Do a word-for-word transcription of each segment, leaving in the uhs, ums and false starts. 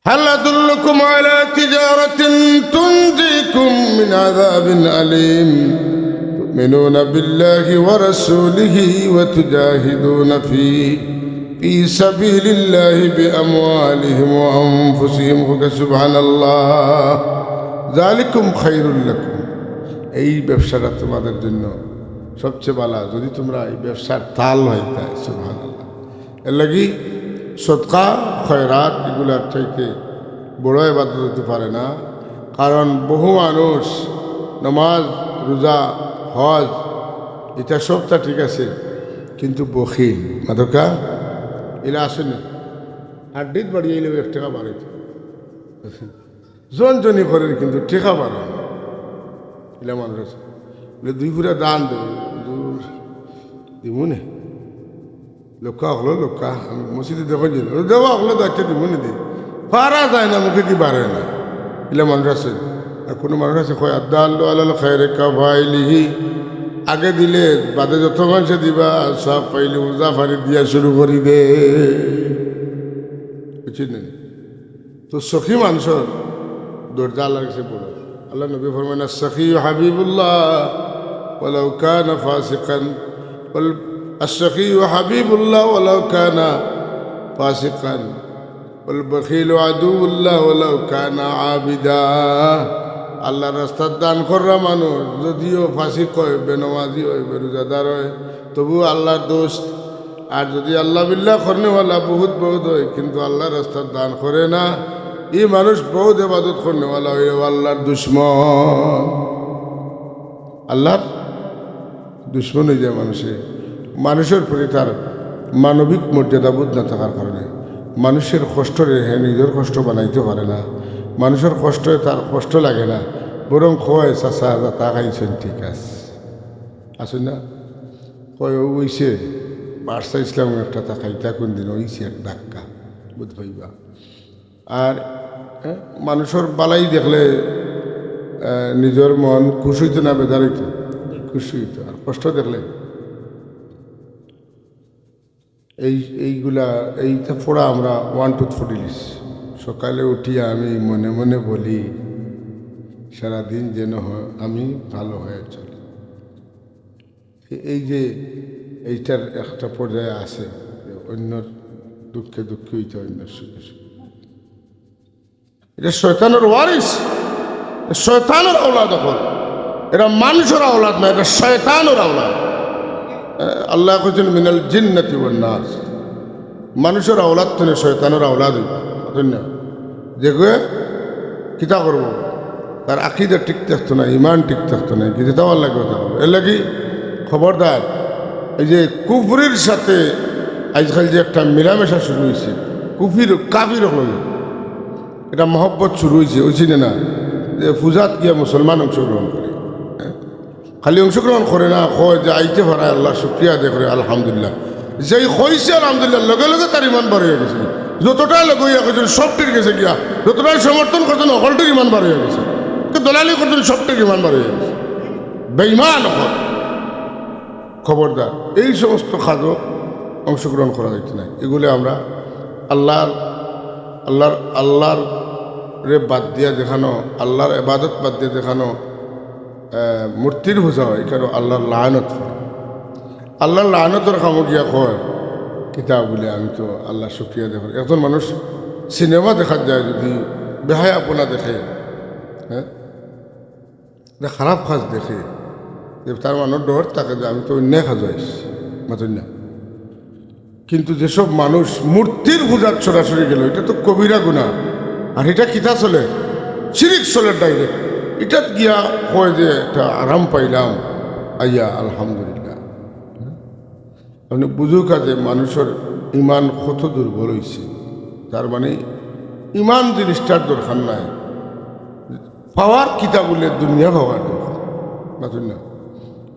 هل أدلكم على تجارة تنجيكم من عذاب أليم؟ تؤمنون بالله ورسوله وتجاهدون في في سبيل الله بأموالهم وأنفسهم. سبحان الله. ذلكم خير لكم. এই ব্যবসাটা তোমাদের জন্য সবচেয়ে ভালো, যদি তোমরা এই ব্যবসার তাল হইতায়। সুবহানাল্লাহ। এর লাগি সদকা, খয়রাত এগুলার চাইতে বড় ইবাদত হইতে পারে না। কারণ বহু মানুষ নামাজ, রোজা, হজ, এটা সবটা ঠিক আছে, কিন্তু বখিল। মাদকা ইলা আসেনি, হাড্ডিত বাড়িয়ে এলেও এক টাকা বাড়াইতে জন জনি করের, কিন্তু টেকা বাড়ে না। ইলা মানুষ আছে, বলে, "দুই ফুরা দান দেব।" দূর, দিমু নে। লোকা হলো লোকা, আমি মসজিদে দেখো যে, "ও দেওয়া হলো, দায়িত্ব দিমু নে দি।" পারা যায় না, মুখে দি বাড়ে না। ইলা মানুষ আছে। আর কোনো মানুষ আছে, কয়, "আদ্দাল্লু আলাল খায়রি কাফাইলিহি।" আগে দিলে, বাদে যত মানুষে দিবা, সব পাইলে উজা ফারি দিয়া শুরু করি দে। বুঝছেন নি? তো সখী মানুষর দরজা আল্লাহর কাছে বড়। আল্লাহর নবী ফরমাইন, "السخي حبيب الله ولو كان فاسقا، وال-، السخي حبيب الله ولو كان فاسقا، والبخيل عدو الله ولو كان عابدا।" আল্লাহর রাস্তাত দান কররা মানুষ যদিও ফাসিক হয়, বেনমাজি হয়, বেরোজাদার হয়, তবু আল্লাহর দোস্ত। আর যদি আল্লাহ বিল্লাহ করনেওয়ালা বহুত বহুত হয়, কিন্তু আল্লাহর রাস্তাত দান করে না, এই মানুষ বহুত ইবাদত করনেওয়ালা হইলেও আল্লাহর দুশমন। আল্লাহর দুশমন হয়ে যায় মানুষে। মানুষের প্রতি তার মানবিক মর্যাদাবোধ না থাকার কারণে মানুষের কষ্টরে হে নিজের কষ্ট বানাইতে পারে না। মানুষের কষ্টে তার কষ্ট লাগে না, বরং কয়, "চাচা, তা খাইছেন, ঠিক আছে।" আছে না? কয়, "ও অইছে, বাদশা ইসলাম একটা তা খাইতা কোন দিন অইছে এক ধাক্কা।" বুঝ পাইবা? আর, হ্যাঁ, মানুষর বালাই দেখলে, আহ, নিজের মন খুশ হইতো না বেজার হইতো? খুশ হইতো। আর কষ্ট দেখলে এই, এইগুলা, এইটা পড়া আমরা ওয়ান টু থ্রি লিস। সকালে উঠিয়া আমি মনে মনে বলি, "সারাদিন যেন হ-, আমি ভালো হয়ে চলি।" এ-, এই যে এইটার একটা পর্যায়ে আছে, যে অন্যর দুঃখে দুঃখী হইতে, অন্যর সুখে সুখী। এটা শয়তানের ওয়ারিস, শয়তানের আওলাদ। এখন এরা মানুষের আওলাদ না, এটা শয়তানের আওলাদ। আল্লাহ কইছেন, "মিনাল জিন্নাতি ওয়ান নাস।" মানুষের আওলাদ তো না, শয়তানের আওলাদ হইব। বুঝলেন না? যে গিয়ে কিতা করব, তার আকিদা ঠিক থাকতো না, ইমান ঠিক থাকতো না, কিন্তু তাও আল্লাহ কথা বলবো। এর লাগি খবরদার, এই যে কুফরির সাথে আজকাল যে একটা মেলামেশা শুরু হয়েছে, কুফির, কাফির হল, এটা মহব্বত শুরু হয়েছে, হয়েছে না? না, যে পূজাত গিয়া মুসলমান অংশগ্রহণ করে, খালি অংশগ্রহণ করে না, কয় যে আইতে পারায় আল্লাহর শুকরিয়া আদায় করে, আলহামদুলিল্লাহ। যেই কইছে আলহামদুলিল্লাহ, লগে লগে তার ইমান বার হয়ে গেছে। যতটা লগে হইয়া কইছেন, সব ঠিক গেছে গিয়া, যতটাই সমর্থন করছেন, হকলটির ইমান বার হয়ে গেছে। তো দলালি করছেন, সবটির ইমান বার হয়ে গেছে। বেঈমান হকল। খবরদার, এই সমস্ত কাজও অংশগ্রহণ করা যাইত না। এগুলো আমরা আল্লাহর, আল্লাহর, আল্লাহর রে বাদ দিয়া দেখানো, আল্লাহর ইবাদত বাদ দিয়া দেখানো, আহ, মূর্তির পূজা হয়, এখানে আল্লাহর লানত হয়। আল্লাহর লানতর কামো গিয়া কয়, "কিতা বলে, আমি তো আল্লাহর শুকরিয়া দেখো।" একজন মানুষ সিনেমা দেখাত যায়, যদি বেহায়াপনা দেখে, হ্যাঁ, এটা খারাপ কাজ দেখে, যে তার মনে ডর থাকে যে আমি তো অন্যায় কাজ হয়েছি, মাতুন না। কিন্তু যেসব মানুষ মূর্তির পূজাত সরাসরি গেল, এটা তো কবিরা গুনাহ। আর এটা কিতা চলে? শিরিক চলে ডাইরেক্ট। এটাত গিয়া হয় যে একটা আরাম পাইলাম, আইয়া আলহামদুলিল্লাহ। আপনি বুঝুক যে মানুষের ইমান কত দুর্বল হইছে। তার মানে ইমান জিনিসটার দরকার নাই। পাওয়ার কিতা বলে দুনিয়া পাওয়ার দরকার, মাতুন না।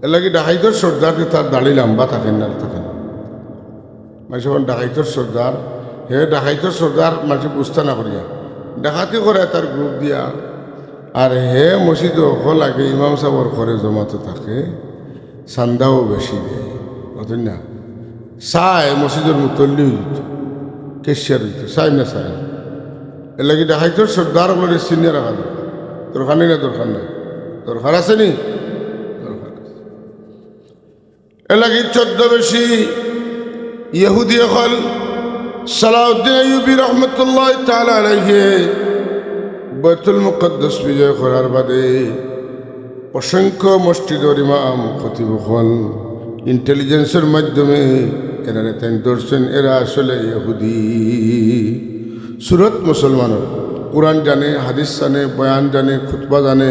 এর লাগি ডাকাইতর সর্দার যে তার দাড়ি লম্বা থাকে না, থাকে না। মানুষ এখন ডাকাইতর সর্দার, হে ডাকাইতর সর্দার, মানুষ বুঝতা না করিয়া ডাকাতি করে তার গ্রুপ দিয়া। আর হে মসজিদ হকল আগে ইমাম সাবর করে জমাতো থাকে, চান্দাও বেশি দেয়, মাতুন না। চায় মসজিদর মুতল্লি হইত, ক্যাশিয়ার হইত, চায় না, চায় না। এর লাগি ডাকাইতর সর্দার অকলরে চিনিয়া রাখা দরকার। দরকার নি না? দরকার নাই? দরকার আছে নি? দরকার আছে। এর লাগি ছদ্মবেশী ইহুদি অকল সালাউদ্দিন আইয়ুবী রহমতুল্লাহ তাআলা আলাইহি বাইতুল মুকাদ্দাস বিজয় করার বাদে অসংখ্য মসজিদর ইমাম খতিব অকল ইন্টেলিজেন্সর মাধ্যমে এরারে তাইন ধরছইন, এরা আসলে ইহুদি। সুরত মুসলমানর, কোরআন জানে, হাদিস জানে, বয়ান জানে, খুতবা জানে,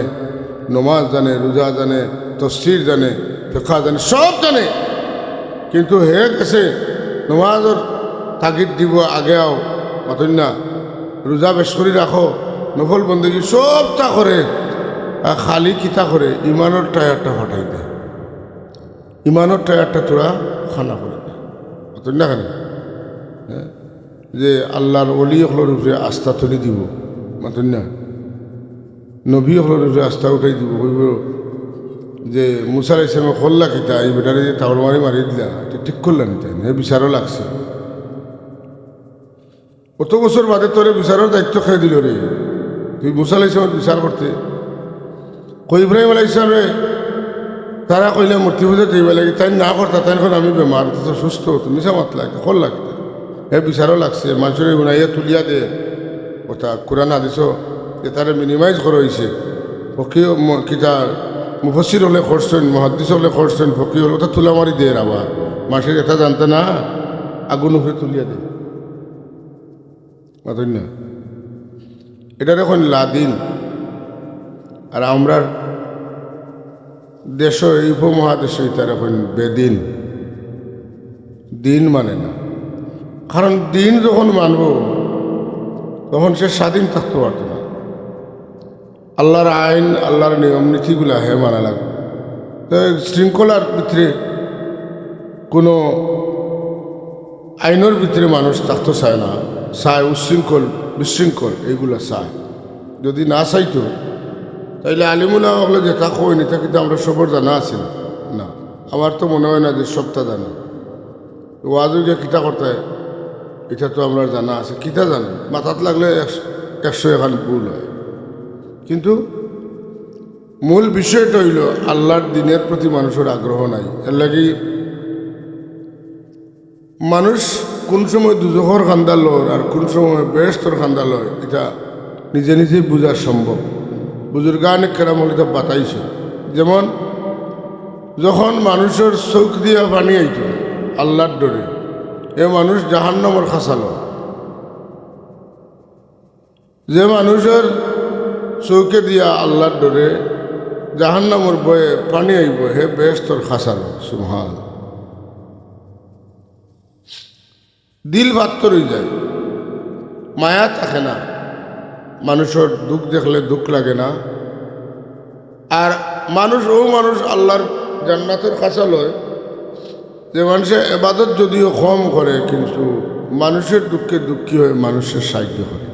নমাজ জানে, রোজা জানে, তফসির জানে, ফিকহ জানে, সব জানে। কিন্তু হে গেছে নমাজর তাগিদ দিব, আগে আও, মাতইন না, রোজা বেশ করি রাখো, নফল বন্দেগী সবতা করে, আর খালি কিতা করে? ইমানর টায়ারটা ফাটাই দেয়, ইমানর টায়ারটা থুড়া খানা করে দেয়। মাতইন না কেনে? হ্যাঁ? যে আল্লাহর ওলি অকলর উপরে আস্থা তুলি দিব, মাতইন না, নবী অকলর উপরে আস্থা উঠাই দিব, কইব যে মুসা আলাইহিস সালামে করলা কিতা, এই বেটারে যে থাবড় মারি মারি দিলা, এটা ঠিক করলা নি তাইন, হে বিচারও লাগছে। অত বছর বাদে তোরে বিচারর দায়িত্ব কে দিল রে? তুই মুসা আলাইহিস সালামর বিচার করতে? কই ইব্রাহিম আলাইহিস সালামরে তারা কইলা মূর্তি পূজা যাইবার লাগি, তাইন না করতা, তাইন কইন আমি বেমার, তো সুস্থ, তুমি মিছা মাতলা, এটা করলা কিতা? হে বিচারও লাগছে, মানষরে হুনাইয়া তুলিয়া দে, অর্থাৎ কোরআন হাদিসও এটারে মিনিমাইজ করা অইছে। ফকি ম-, কিতা মুফাসসির অকলে করছইন, মুহাদ্দিস অকলে করছইন, ফকি অকলে ওটা তুলা মারি দের আবার। মানষে এটা জানতা না, আগুন উপরে তুলিয়া দে। মাতইন না। এটারে কইন লাদিন। আর আমরার দেশো, এই উপমহাদেশো ইতারে কইন বেদিন। দিন মানে না। কারণ দিন যখন মানবো, তখন সে স্বাধীন থাকতে পারতো না। আল্লাহর আইন, আল্লাহর নিয়ম নীতিগুলা হে মানা লাগে। তো এই শৃঙ্খলার ভিতরে কোনো আইনর ভিতরে মানুষ থাকতে চায় না, চায় উচ্ছৃঙ্খল, বিশৃঙ্খল, এইগুলা চায়। যদি না চাইতো, তাইলে আলিমুলামা অকলে যেটা কইন, ইটা কিন্তু আমরা সবর জানা আছে না। না, আমার তো মনে হয় না যে সবটা জানা। ওয়াজও গিয়া কিতা করতে হয়, ইটা তো আমরার জানা আছে। কিতা জানে? মাথাত লাগলে একশ-, একশো এখান ভুল হয়। কিন্তু মূল বিষয়টা অইলো আল্লাহর দিনের প্রতি মানুষর আগ্রহ নাই। এর লাগি মানুষ কোন সময় দুজখর কান্দা লয় আর কোন সময় বেহেশতর কান্দা লয়, ইটা নিজে নিজেই বুঝা সম্ভব। বুজুর্গানে কেরাম অকলে ইটা বাতাইছে। যেমন যখন মানুষর চউখ দিয়া পানি আইতো আল্লাহর ডরে, এ মানুষ জাহান্নামর খাসা লয়। যে মানুষর চউখে দিয়া আল্লাহর ডরে জাহান্নামর ভয়ে পানি আইবো, হে বেহেশতর খাসা লয়। সুবহান। দিল পাত্থর অই যায়, মায়া থাকে না, মানুষর দুখ দেখলে দুখ লাগে না। আর মানুষ, ও মানুষ আল্লাহর জান্নাতর খাসা লয়, যে মানষে এবাদত যদিও কম করে, কিন্তু মানুষর দুঃখে দুঃখী হয়, মানুষর সাহায্য করে।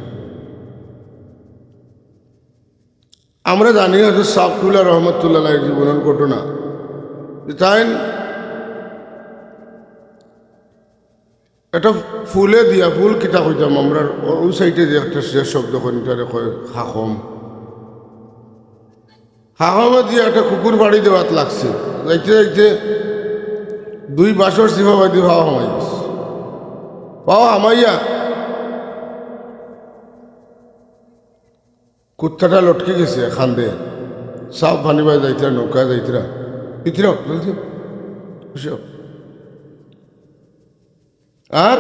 আমরা জানি হজরত ছাব কিবলা রহমতুল্লাহ আলাইহির জীবনর ঘটনা, যে তাইন একটা ফুলে দিয়া, ফুল কিতা কইতাম আমরা, ও-, ওই সাইডে যে একটা শেষ শব্দ কইন, ইটারে কয় হাকম। হাকমে দিয়া একটা কুকুর বাড়ি দেওয়াত লাগছে। যাইতে যাইতে দুই বাঁশর চিপা বাদি পাও হামাই গেছে। পাও হামাইয়া কুত্তাটা লটকি গেছে কান্দে। ছাব পানি বায় যাইতরা, নৌকায় যাইতরা। ইতরা, জলদি, খুশি হও। আর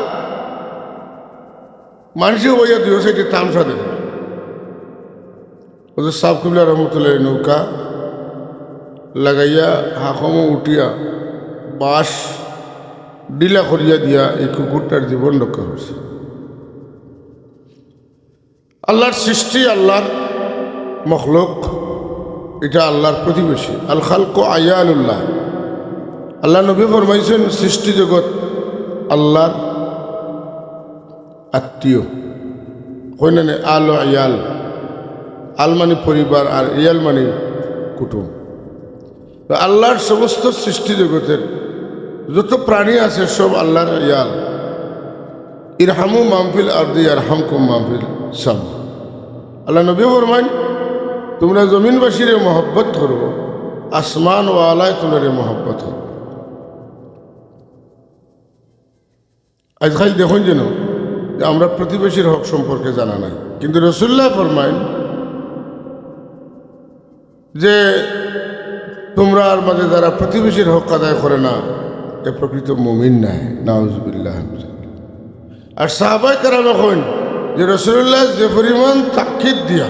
মানষে বইয়া দুইও সাইডে তামশা দেখে। হজরত ছাব কিবলা রহমতুল্লাহ নৌকা লাগাইয়া হাকমো উঠিয়া বাঁশ ঢিলা করিয়া দিয়া এই কুকুরটার জীবন রক্ষা করছে। আল্লাহর সৃষ্টি, আল্লাহর মখলুক, ইটা আল্লাহর প্রতিবেশী। আল খালকু আয়ালুল্লাহ। আল্লাহর নবী ফরমাইছইন, সৃষ্টি জগৎ আল্লাহর আত্মীয়। কইন না নি, আল ও ইয়াল। আল মানি পরিবার আর ইয়াল মানি কুটুম। তো আল্লাহর সমস্ত সৃষ্টি জগতের যত প্রাণী আছে সব আল্লাহর ইয়াল। ইরহামু মান ফিল আরদি ইয়ারহামকুম মান ফিস সামা। আল্লার নবী ফরমাইন, "তুমরা জমিনবাসীরে মহব্বত করো, আসমানওয়ালায় তুমরারে মহব্বত করো।" আইজকাইল দেখইন যেন যে আমরা প্রতিবেশীর হক সম্পর্কে জানা নাই, কিন্তু রাসুলুল্লায় ফরমাইন যে, "তুমরার মাঝে যারা প্রতিবেশীর হক আদায় করে না, এ প্রকৃত মুমিন নায়।" নাউজুবিল্লাহ। আর সাহাবায়ে কেরামে কইন যে রাসুলুল্লায় যে পরিমাণ তাকিদ দিয়া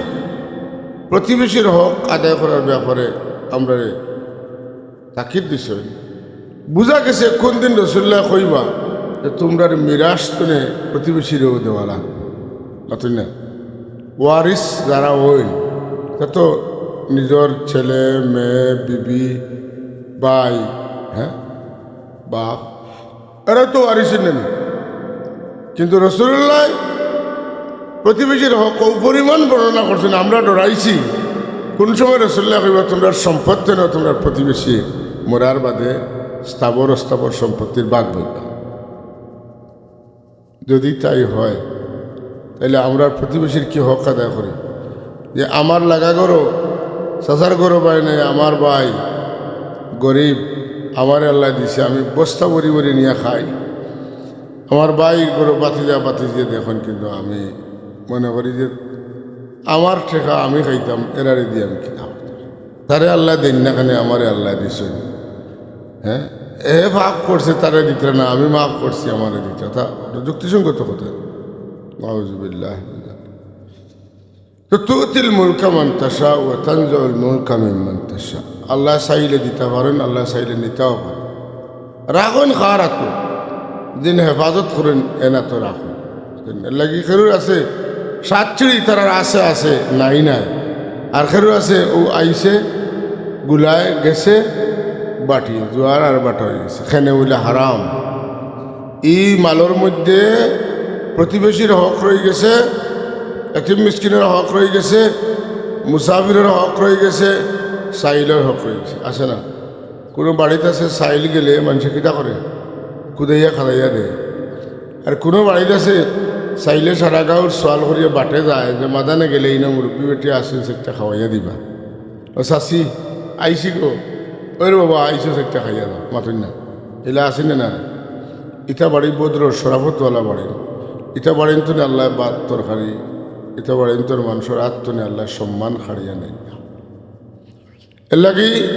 প্রতিবেশীর হক আদায় করার ব্যাপারে আমরারে তাকিদ দিছইন, বুঝা গেছে কোন দিন রাসুলুল্লায় কইবা যে তুমরার মিরাস তনে প্রতিবেশীরেও দেওয়া লাগবো। মাতইন না? ওয়ারিস যারা অইন, তা তো নিজর ছেলে, মেয়ে, বিবি, ভাই, হ্যাঁ, বাপ, এরা তো ওয়ারিস নানি। কিন্তু রাসুলুল্লায় প্রতিবেশীর হক অউ পরিমাণ বর্ণনা করছইন, আমরা ডরাইছি কোন সময় রাসুলুল্লায় কইবা, "তুমরার সম্পদ তনে তুমরার প্রতিবেশী মরার বাদে স্থাবর অস্থাবর সম্পত্তির ভাগ বইবা।" যদি তাই হয়, তাইলে আমরার প্রতিবেশীর কি হক আদায় করি? যে আমার লাগা ঘরো, চাচার ঘরো ভাই নাই, আমার ভাই গরিব, আমারে আল্লায় দিছে, আমি বস্তা ভরি ভরি নিয়া খাই। আমার ভাইর ঘরো ভাতিজা ভাতিজিয়ে দেখইন, কিন্তু আমি মনে করি যে আমার টেকা আমি খাইতাম, এরারে দিয়া আমি কিতা করতাম? তারে আল্লায় দেইন না কেনে, আমারে আল্লায় দিছইন। হ্যাঁ, এ পাপ করছে, তারে দিতরা না, আমি মাফ করছি, আমারে দিতরা। তা যুক্তিসঙ্গত কথা। নাউজুবিল্লাহ। তো তুতিল মুলকা মান তাশা ওয়া তানজাউল মুলকা মিম্মান তাশা। আল্লায় চাইলে দিতা পারইন, আল্লায় চাইলে নিতাও পারইন। রাখইন কার আতো, যিনি হেফাজত করইন, এন আতো রাখইন। এরলাগি কেউর আছে সাত সিঁড়ি, তারার আছে আছে, নাই নাই। আর কেউর আছে অউ আইছে, গুলায় গেছে, বাটি, জোয়ার আর বাটা অইগেছে, কেনে অইলে হারাম। ই মালর মধ্যে প্রতিবেশীর হক রইগেছে, এতিম মিসকিনর হক রইগেছে, মুসাফিরর হক রইগেছে, সাইলর হক রইগেছে, আছে না? কুনু বাড়িত আছে, সাইল গেলে মানষে কিতা করে? কুদাইয়া খাদাইয়া দেয়। আর কুনু বাড়িত আছে, সাইলে সারা গাউর সওয়াল করিয়া বাটে যায় যে মাদানে গেলে ইনো মুরব্বি বেটি আছইন, চাইরটা খাওয়াইয়া দিবা। "ও চাচি, আইছি গো।" "ওরে বাবা, আইছো, চাইরটা খাইয়া যাও।" মাতইন না? ইলা আছে নি না? ইতা বাড়ি ভদ্র শরাফতওয়ালা বাড়ি। ইতা বাড়িন তনে আল্লায় ভাত তরকারি, ইতা বাড়িন তনে মানষর আত তনে আল্লায় সম্মান কাড়িয়া নেয় না। এরলাগি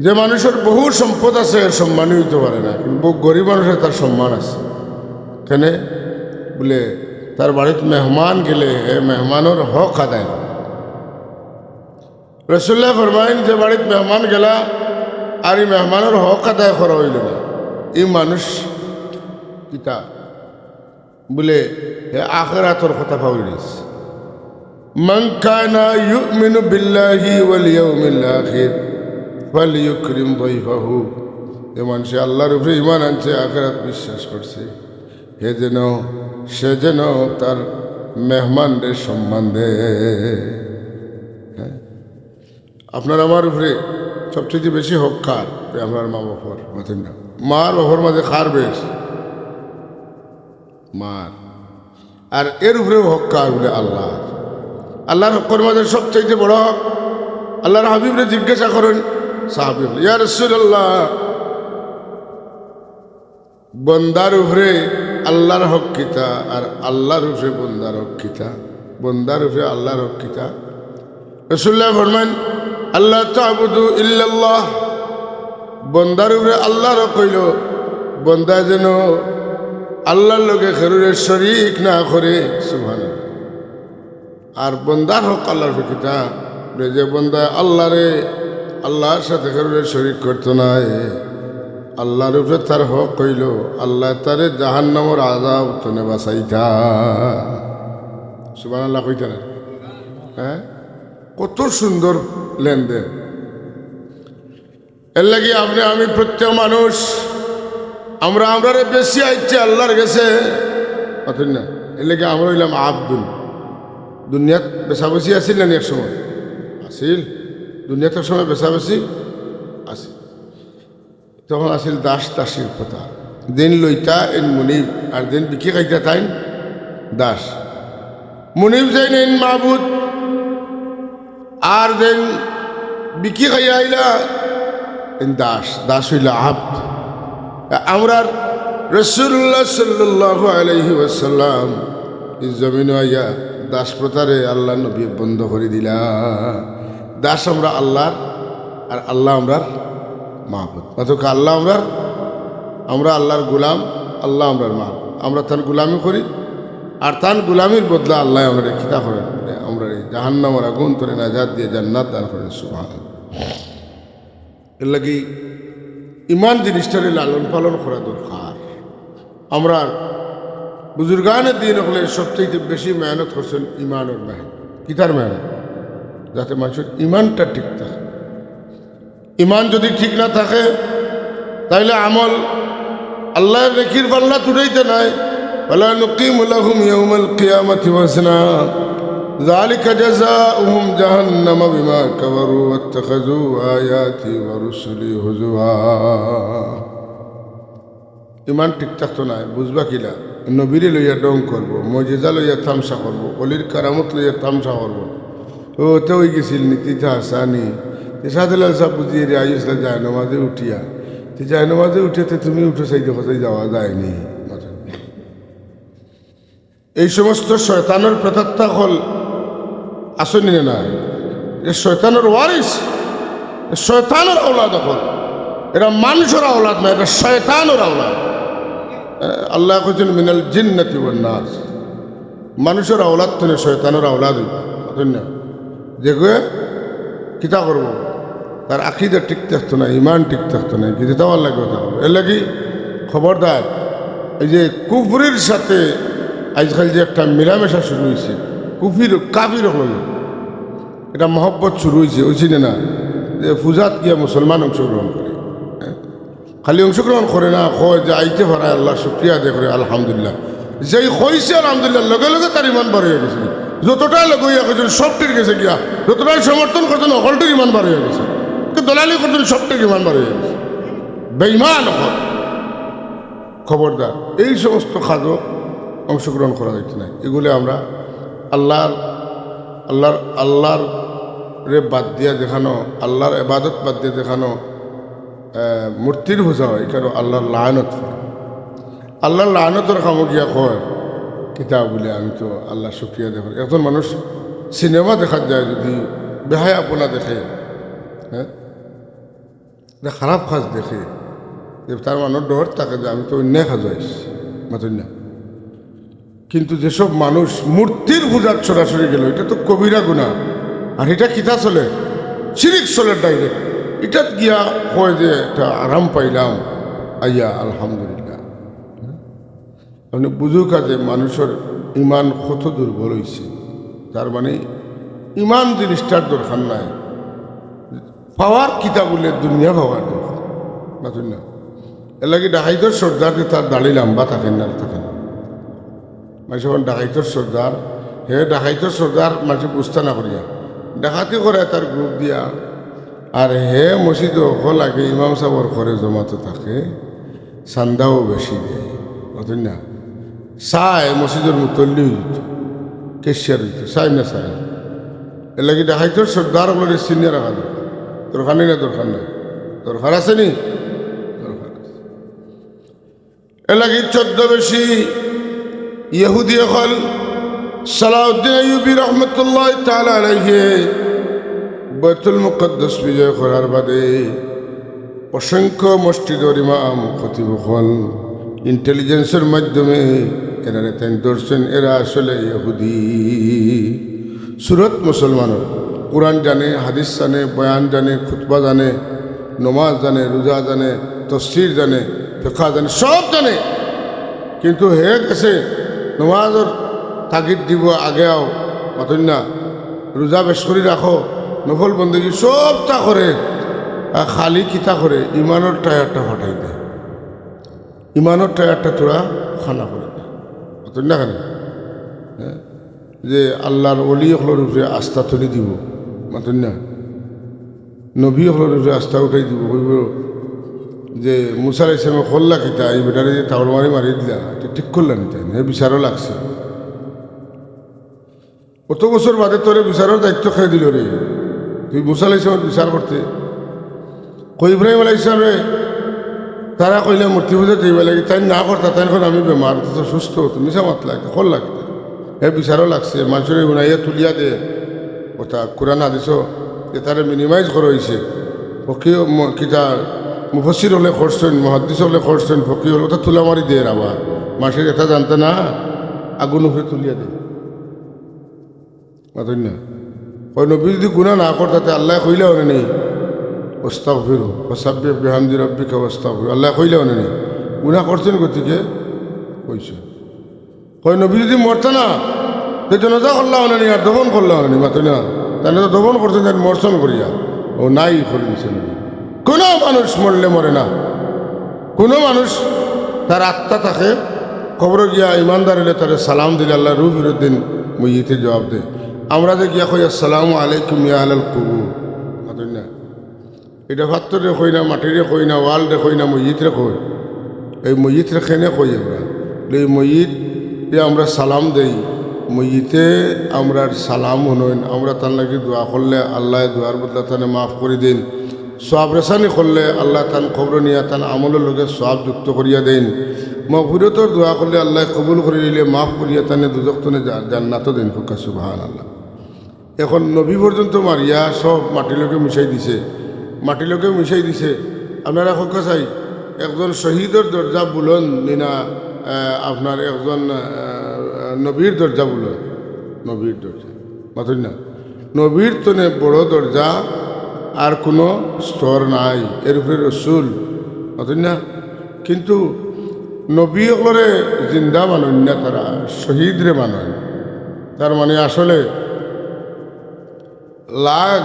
যে মানষর বহু সম্পদ আছে, এর সম্মানী অইতো পারে না, কিন্তু বহু গরিব মানষর তার সম্মান আছে। কেনে? বুলে, তার বাড়িত মেহমান গেলে হে মেহমানর হক আদায় করে। রাসুলুল্লায় ফরমাইন, যে বাড়িত মেহমান গেলা আর ই মেহমানর হক আদায় করা অইলো না, ই মানুষ কিতা? বুলে, হে আখেরাতর কথা পাউরি গেছে। মান কানা ইউমিনু বিল্লাহি ওয়াল ইয়াউমিল আখির ফালইউকরিম দাইফাহু। যে মানষে আল্লার উপরে ঈমান আনছে, আখেরাত বিশ্বাস করছে, হে যেন, সে যেন তার মেহমানরে সম্মান দেয়। হ্যাঁ? আপনার আমার উপরে সবচেয়ে বেশি হক কার? ওই আমরার মা বাপর, মাতইন না? মার বাপর মাঝে কার বেশ? মার। আর এর উপরেও হক কার? বুলে আল্লার। আল্লার হকর মাঝে সবচেয়ে বড় হক, আল্লার হাবিবরে জিজ্ঞাসা করইন সাহাবী অকলে, "ইয়া রাসুলুল্লাহ, বন্দার উপরে আল্লার হক কিতা আর আল্লার উপরে বন্দার হক কিতা? বন্দার উপরে আল্লার হক কিতা?" রাসুলুল্লায় ফরমাইন, "আল্লা তা'বুদু ইল্লাল্লাহ।" বন্দার উপরে আল্লার হক অইলো, বন্দায় যেন আল্লার লগে কেউরে শরিক না করে। সুবহানাল্লাহ। আর বন্দার হক আল্লার উপরে কিতা? বুলে, যে বন্দায় আল্লারে, আল্লার সাথে কেউরে শরিক করতো নায়, আল্লার উপরে তার হক অইলো, আল্লায় তারে জাহান্নামর আযাব তনে বাঁচাইতা। সুবহানাল্লাহ কইতা না? হ্যাঁ, কত সুন্দর লেনদেন। এরলাগি আপনে আমি প্রত্যেক মানুষ, আমরা আমরারে বেচিয়া আইছি আল্লার গেছে, মাতইন না? এরলাগি আমরা অইলাম আবদুন। দুনিয়াত বেচাবেচি আছিল না নি এক সময়? আছিল। দুনিয়াত এক সময় বেচাবেচি আছিল। তখন আছিল দাস দাসীর কথা। যেইন লইতা এইন মুনিব, আর যেইন বিকি খাইতা তাইন দাস। মুনিব যেইন এইন মাবুদ, আর যেইন বিকি খাইয়া আইলা, এইন দাস, দাস অইলা আব্দ। আমরার রাসূলুল্লাহ সাল্লাল্লাহু আলাইহি ওয়াসাল্লাম ই জমিনো আইয়া দাস প্রথারে আল্লার নবীয়ে বন্ধ করি দিলা। দাস আমরা আল্লার, আর আল্লা আমরার মাবুদ। অথচ আল্লা আমরার, আমরা আল্লার গোলাম, আল্লা আমরার মাবুদ। আমরা তান গোলামি করি, আর তান গোলামির বদলা আল্লায় আমরারে কিতা করেন? আমরারে জাহান্নামর আগুন তনে নাজাত দিয়া জান্নাত দান করেন। সুবহানাল্লাহ। এরলাগি ইমান জিনিসটারে লালন পালন করা দরকার। আমরার বুজুর্গানে দ্বীন অকলে সবচাইতে বেশি মেহনত করছেন ইমানর মেহনত। কিতার মেহনত? যাতে মানষর ইমানটা ঠিক থাকে। ইমান যুদি ঠিক না থাকে, তাইলে আমল আল্লার নেকির পাল্লাত উঠাইতা নায়। ولا نقيم لهم يوم القيامة وزنا ذلك جزاؤهم جهنم بما كفروا واتخذوا آياتي ورسلي هزوا। ইমান ঠিক থাকতো নায়, বুঝবা কিলা? নবীরে লইয়া ঢং করবো, মজিজা লইয়া তামশা করবো, অলির কারামত লইয়া তামশা করবো। ও, তে অই গেছিল নি, তে ইতা হাছা নি। তে শাহজালাল সাব বুঝিয়ে রে আইসলা জায়নামাজে উঠিয়া। তে জায়নামাজে উঠিয়া তে তুমি উঠো, চাই দেখো, চাই যাওয়া যায়নি। এই সমস্ত শয়তানর প্রেতাত্মা অকল আছইন নি না? এ শয়তানর ওয়ারিস, এ শয়তানর আওলাদ অকল। এরা মানষর আওলাদ না, এরা শয়তানর আওলাদ। এ, আল্লায় কইছইন, "মিনাল জিন্নাতি ওয়ান নাস।" মানষর আওলাদ তনে শয়তানর আওলাদ অইবো, বুঝছইন না? যেগু কিতা করবো? তার আকিদা ঠিক থাকতো নায়, ইমান ঠিক থাকতো নায়, কিন্তু তাও আল্লায় কথা বলবো। এরলাগি খবরদার, এই যে কুফরির সাথে আইজকাল যে একটা মিলামেশা শুরু অইছে, কুফির, কাফির অকলর, এটা মহব্বত শুরু অইছে, অইছে না? না, যে পূজাত গিয়া মুসলমান অংশগ্রহণ করে, হ্যাঁ? খালি অংশগ্রহণ করে না, কয় যে আইতে পারায় আল্লার শুকরিয়া আদায় করে, আলহামদুলিল্লাহ। যেই কইছে আলহামদুলিল্লাহ, লগে লগে তার ইমান বার অইয়া গেছে। যতটা লগে অইয়া কইছইন, সবটির গেছে গিয়া, যতটাই সমর্থন করছইন, অকলটির ইমান বার অইয়া গেছে। তো দলালি করছইন, সবটির ইমান বার অইয়া গেছে। বেঈমান অকল। খবরদার, এই সমস্ত কাজো অংশগ্রহণ করা যাইতো নায়। এগুলো আমরা আল্লার, আল্লার, আল্লারে বাদ দিয়া যেখানো, আল্লার ইবাদত বাদ দিয়া যেখানো, আহ, মূর্তির পূজা অয়, ইখানো আল্লার লানত পড়ে। আল্লার লানতর কামো গিয়া কয়, কিতা বুলে, আমি তো আল্লার শুকরিয়া আদায় করি। একজন মানুষ সিনেমা দেখাত যায়, যুদি বেহায়াপনা দেখে, হ্যাঁ, যে খারাপ কাজ দেখে, যে তার মনো ডর থাকে যে আমি তো অন্যায় কাজো আইছি, মাতইন না। কিন্তু যেসব মানুষ মূর্তির পূজাত সরাসরি গেল, ইটা তো কবিরা গুনাহ। আর ইটা কিতা চলে? শিরিক চলে direct। ইটাত গিয়া কয় যে একটা আরাম পাইলাম, আইয়া আলহামদুলিল্লাহ। আপনে বুঝউক্কা যে মানষর ইমান কত দুর্বল অইছে। তার মানে ইমান জিনিসটার দরকার নাই। পাওয়ার কিতা বুলে দুনিয়া পাওয়ার দরকার, মাতইন না। এরলাগি ডাকাইতর সর্দার যে তার দাড়ি লাম্বা থাকে না, থাকে না। মানষে কইন ডাকাইতর সর্দার, হে ডাকাইতর সর্দার মানষে বুঝতা না করিয়া। ডাকাতি করে তার group দিয়া, আর হে মসজিদো অকল আগে ইমাম সাবর ঘরে জমাতো থাকে, চান্দাও বেশি দেয়, মাতইন না। চায় মসজিদর মুতল্লি অইতো, cashier অইতো, চায় না চায় না। এরলাগি ডাকাইতর সর্দার অকলরে চিনিয়া রাখা দরকার। দরকার নি না? দরকার নাই? দরকার আছে নি? দরকার আছে। এরলাগি ছদ্মবেশী ইহুদি অকল সালাউদ্দিন আইয়ুবী রহমতুল্লাহ তাআলা আলাইহি বাইতুল মুকাদ্দাস বিজয় করার বাদে অসংখ্য মসজিদর ইমাম খতিব অকল intelligence-র মাধ্যমে এরারে তাইন ধরছইন, এরা আসলে ইহুদি। সুরত মুসলমানর, কোরআন জানে, হাদিস জানে, বয়ান জানে, খুতবা জানে, নমাজ জানে, রোজা জানে, তফসির জানে, ফিকহ জানে, সব জানে। কিন্তু হে গেছে নমাজর তাগিদ দিবো আগে আও, মাতইন না, রোজা বেশ করি রাখো, নফল বন্দেগি সবতা করে, আর খালি কিতা করে? ইমানর টায়ারটা ফাটাই দেয়, ইমানর টায়ারটা থুড়া খানা করে দেয়, মাতইন না কেনে? হ্যাঁ? যে আল্লার অলি অকলর উপরে আস্থা তুলি দিবো, মাতইন না? নবী অকলর উপরে আস্থা উঠাই দিবো, কইবো যে মুসা আলাইহিস সালামে করলা কিতা, ই বেটারে যে থাবড় মারি মারি দিলা, ইটা ঠিক করলা নি তাইন, হে বিচারও লাগছে। অত বছর বাদে তোরে বিচারর দায়িত্ব কে দিল রে? তুই মুসা আলাইহিস সালামর বিচার করতে। কই ইব্রাহিম আলাইহিস সালামরে তারা কইলা মূর্তি পূজা যাইবার লাগি, তাইন না করতা, তাইন কইন আমি বেমার, তো সুস্থ, তুমি মিছা মাতলা, ইতা কর লাগতা। হে বিচারও লাগছে, মানষরে হুনাইয়া তুলিয়া দে। অতা কোরআন হাদিসও এটারে minimize করা অইছে। ফকি ম-, কিতা মুফাসসির অকলে করছইন, মুহাদ্দিস অকলে করছইন, ফকি অকলে অতা তুলা মারি দের আবার। মানষে ইতা জানতা না, আগুন উপরে তুলিয়া দে। মাতইন না। কয় নবী যদি গুনা না করতা তে আল্লায় কইলা অনে নি, "ওয়াস্তাগফিরু, ফাসাব্বিহ বিহামদি রাব্বিকা ওয়াস্তাগফিরু।" আল্লায় কইলা অনে নি, গুনা করছইন গতিকে কইছইন। কয় নবী যদি মরতা না, তে জনাজা করলা অনে নি আর দফন করলা অনে নি, মাতইন না। তাইন তো দফন করছইন, তাইন মরছইন করিয়া। ও নাই করি দিছে নবী। কোনো মানুষ মরলে মরে না। কোনো মানুষ তার আত্মা থাকে, কবরো গিয়া ইমানদার অইলে তারে সালাম দিলে আল্লায় রুহ ফিরত দেইন, মইয়িতে জবাব দেয়। আমরা যে গিয়া কই, "আসসালামু আলাইকুম ইয়া আহলাল কুবুর", মাতইন না। ইটা পাত্থররে কই না, মাটিরে কই না, ওয়ালরে কই না, মইয়িতরে কই। এই মইয়িতরে কেনে কই আমরা? এই মইয়িতরে আমরা সালাম দেই, মইয়িতে আমরার সালাম হুনইন, আমরা তান লাগি দোয়া করলে আল্লায় দোয়ার বদলা তানে মাফ করি দেইন। সওয়াব রেসানি করলে আল্লায় তান কবরো নিয়া তান আমলর লগে সওয়াব যুক্ত করিয়া দেইন। মাগফিরতর দোয়া করলে আল্লায় কবুল করি নিলে মাফ করিয়া তানে দুজখ তনে জা-, জান্নাতো দেইন। কউক্কা সুবহানাল্লাহ। এখন নবী পর্যন্ত মারিয়া সব মাটির লগে মিশাই দিছে, মাটির লগে মিশাই দিছে। আপনারা কউক্কা চাই, একজন শহীদর দরজা বুলন্দ নি না, আহ, আপনার একজন, আহ, নবীর দরজা বুলন্দ, নবীর দরজা, মাতইন না। নবীর তনে বড় দরজা আর কোনো স্তর নাই, এর উপরে রসুল, মাতইন না। কিন্তু নবী অকলরে জিন্দা মানইন না তারা, শহীদরে মানইন। তার মানে আসলে লাগ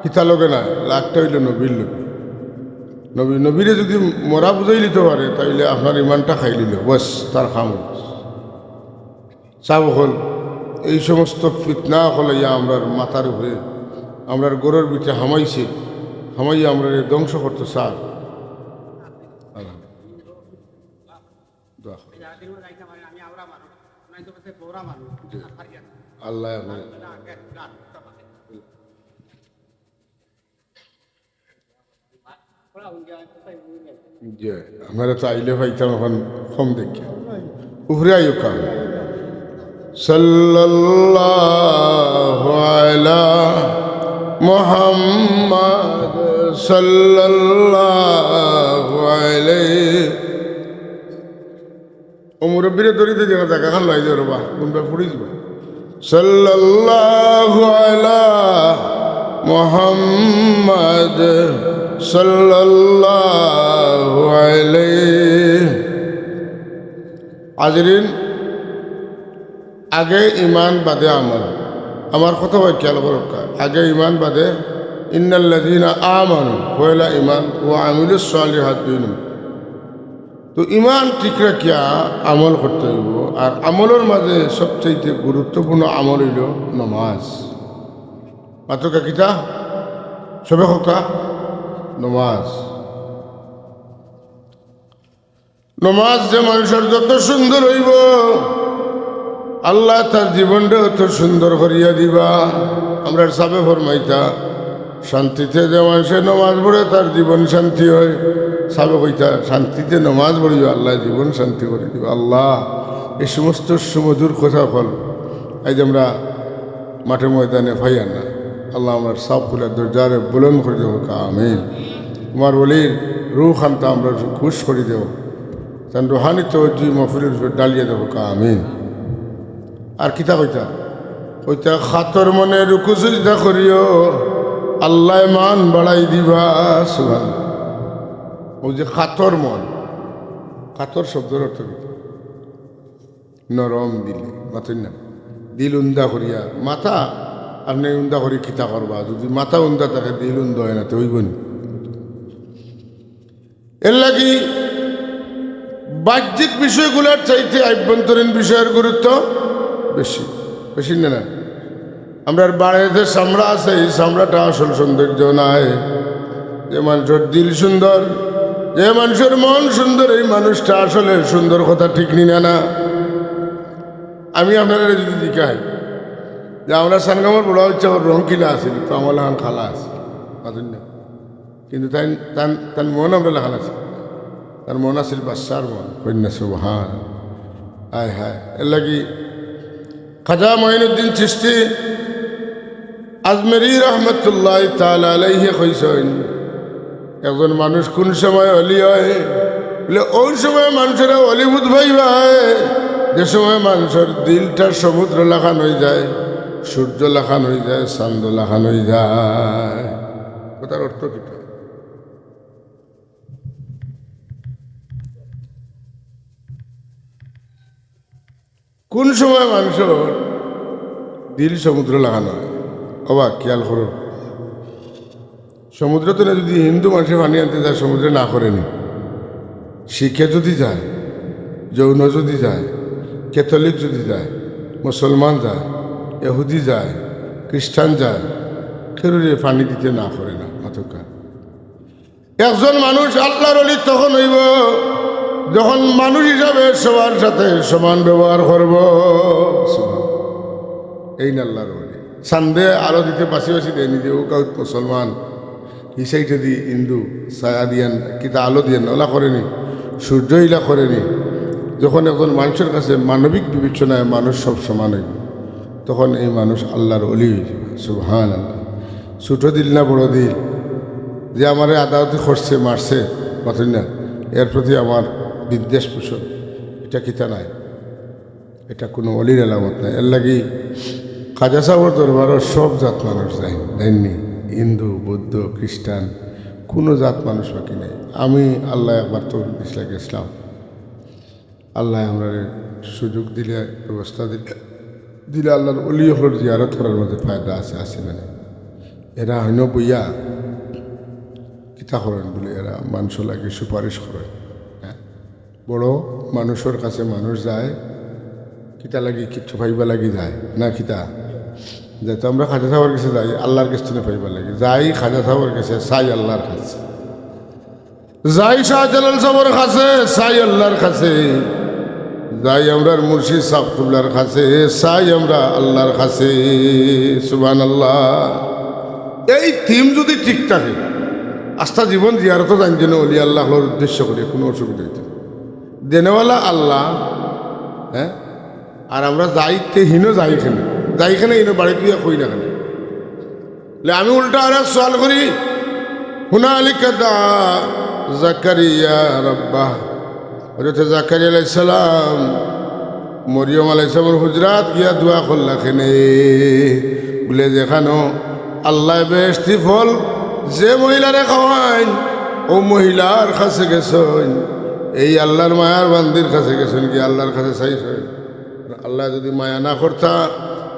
কিতা লগে না, লাগটা অইলো নবীর লগে। নবী, নবীরে যদি মরা বুঝাইলিতো পারে, তাইলে আপনার ইমানটা খাইলিলো, বাস, তার কাম অইলো। সাব অকল, এই সমস্ত ফিতনা অকল আইয়া আমরার মাথার উপরে, আমরার ঘরর ভিতরে হামাইছে, হামাইয়া আমরারে ধ্বংস করতো চায়। দোয়া করো। জি। আল্লাহ আপনার জি, আপনারা তো আইলে পাইতাম, এখন কম দেখি। উপরে আইও কাম। সাল্লাল্লাহু আলা মুহাম্মদ সাল্লাল্লাহু আলাইহি। ও মুরব্বিরে ধরি দে, জায়গা, জায়গা খান লাই দে রে বা, কোনটা পড়ি দিবা। সাল্লাল্লাহু আলা মুহাম্মদ সাল্লাল্লাহু আলাইহি। হাজিরিন, আগে ইমান বাদে আমল। আমার কথা ভাই খেয়াল করউক্কা, আগে ইমান বাদে, ইন্নাল্লাযীনা আমানু, পয়লা ইমান, ওয়া আমিলুস সালিহাত দুই নম্বর। তো ইমান ঠিক রাখিয়া আমল করতে অইবো। আর আমলর মাঝে সবচাইতে গুরুত্বপূর্ণ আমল অইলো নমাজ। মাতউক্কা কিতা? সবে কউক্কা? নমাজ। নমাজ যে মানষর যত সুন্দর অইবো, আল্লায় তার জীবনটা অত সুন্দর করিয়া দিবা। আমরার সাবে ফরমাইতা, শান্তিতে যে মানষে নমাজ পড়ে, তার জীবন শান্তি অয়। সাবে কইতা, শান্তিতে নমাজ পড়িও, আল্লায় জীবন শান্তি করি দিবা। আল্লাহ, এই সমস্ত সুমধুর কথা অকল আইজ আমরা মাঠে ময়দানে পাইয়ার না। আল্লাহ, আমরার সাব অকলর দরজারে বুলন্দ করি দেও, আমিন। তুমার ওলির রুহ খানতা আমরার খুশ করি দেও, তান রুহানি তওয়াজ্জু মহফিলর উপরে ডালিয়া দেও, আমিন। আর কিতা কইতা? কইতা, খাতর মনে রুকু সিজদা করিও, আল্লায় মান বাড়াই দিবা। সুবহান। অউ যে খাতর মন, খাতর শব্দর অর্থ কিতা? নরম দিলে, মাতইন না। দিল উন্দা করিয়া, মাথা আপনে উন্দা করি কিতা করবা? যদি মাথা উন্দা থাকে, দিল উন্দা অয় না, তে অইবো নি? এরলাগি বাহ্যিক বিষয়গুলার চাইতে আভ্যন্তরীণ বিষয়র গুরুত্ব বেশি, বেশি না, না? আমরার বাড়িত যে চামড়া আছে, এই চামড়াটা আসল সৌন্দর্য নায়। যে মানষর দিল সুন্দর, যে মানষর মন সুন্দর, এই মানুষটা আসলে সুন্দর, কথা ঠিক নি না, না? আমি আপনারারে যদি জিকাই, যে আমরা সানগামর বড় হচ্ছে, ওর রং কিলা আছিল, তো আমার লাখান কালা আছিল, মাতুন না। কিন্তু তাই তান তান মন আমরা লাখান আছিল, তার মন আছিল বাদশার মন। কইন না সুবহান। আয় হায়, এর লাগি খাজা মঈনুদ্দিন চিশতি আজমেরি রহমতুল্লাহ তাআলা আলাইহি কইছইন, একজন মানুষ কোন সময় অলি হয়? বলে, ওই সময় মানুষেরা অলি বুঝ পাইবায়, যে সময় মানুষের দিলটা সমুদ্র লাখান হয়ে যায়, সূর্য লাখান হয়ে যায়, চান্দ লাখান হয়ে যায়। কথার অর্থ কিতা? কোন সময় মানুষের দিল সমুদ্র লাখান হয়? অবা, খেয়াল করো, সমুদ্র তো যদি হিন্দু মানুষে পানি আনতে যায়, সমুদ্রে না করেনি। শিখে যদি যায়, জৈন যদি যায়, ক্যাথলিক যদি যায়, মুসলমান যায়, এহুদি যায়, খ্রিস্টান যায়, কেউরে পানি দিতে না করে না। অতকা একজন মানুষ আল্লাহর অলি তখন হইব, যখন মানুষ হিসাবে সবার সাথে সমান ব্যবহার করব। এই না আল্লাহর অলি। চান্দে আলো দিতে বাসি বাসি দেয়নি যে ও কাউত মুসলমান, ই সাইডে দি হিন্দু, ছায়া দিয়েন, কিতা আলো দিয়েন, ওলা করেনি, সূর্য ইলা করেনি। যখন একজন মানুষের কাছে মানবিক বিবেচনায় মানুষ সব সমান হইব, তখন এই মানুষ আল্লাহর অলি হয়ে যাবে। সুবহানাল্লাহ। ছোট দিল না বড় দিল, যে আমারে আদালতি করছে, মারছে, মাতুন না, এর প্রতি আমার বিদ্বেষ পোষণ, এটা কিতা নাই, এটা কোনো অলির আলামত নাই। এর লাগি খাজা সাহেবর দরবারও সব জাত মানুষ যায়, যায়নি? হিন্দু, বৌদ্ধ, খ্রিস্টান, কোনো জাত মানুষ বাকি নাই। আমি আল্লাহ একবার তো দিছলা গেছিলাম, আল্লাহ আমরারে সুযোগ দিলে, ব্যবস্থা দিলে, দিলে আল্লাহর অলি অকলর জিয়ারত করার মধ্যে ফায়দা আছে, আছে না? এরা হইন বইয়া কিতা করেন বলে, এরা মানুষের লাগি সুপারিশ করেন। হ্যাঁ, বড় মানুষের কাছে মানুষ যায়, কিতা লাগি? কিচ্ছু পাইবা লাগি যায় না কিতা? যাতে আমরা খাজা সাহেবর কাছে যাই, আল্লাহর কাছ থেকে পাইবা লাগি যাই। খাজা সাহেবর কাছে চাই, আল্লাহর কাছে যাই, শাহজালাল সাহেবর কাছে চাই, আল্লাহর কাছে যাই, আমরার মুর্শিদ সাহেব কিবলার কাছে চাই, আমরা আল্লাহর কাছে। সুবহানাল্লাহ। এই থিম যদি ঠিক থাকে, আস্তা জীবন জিয়ারত যাইন যেন অলি আল্লাহর উদ্দেশ্য করে, কোনো অসুবিধা হইতো না। দেনেওয়ালা আল্লাহ, হ্যাঁ, আর আমরা যাইতে হিনো যাই কেনে, যাই কেনে হিনো বাড়িত গিয়া কই না কেনে। লে আমি উল্টা আর এক সওয়াল করি, হুনালিকা দাআ জাকারিয়া রাব্বাহ। হযরতে জাকারিয়া আলাইহিস সালাম মরিয়ম আলাইহিস সালামর হুজরাত গিয়া দোয়া করলা কেনে? বলে, যেখানো আল্লাহ বেহেশতি ফল যে মহিলারে খাওয়াইন, ও মহিলার কাছে গেছইন, এই আল্লাহর মায়ার বান্দির কাছে গেছইন, কি আল্লাহর কাছে চাইছইন? আল্লাহ যদি মায়া না করতা,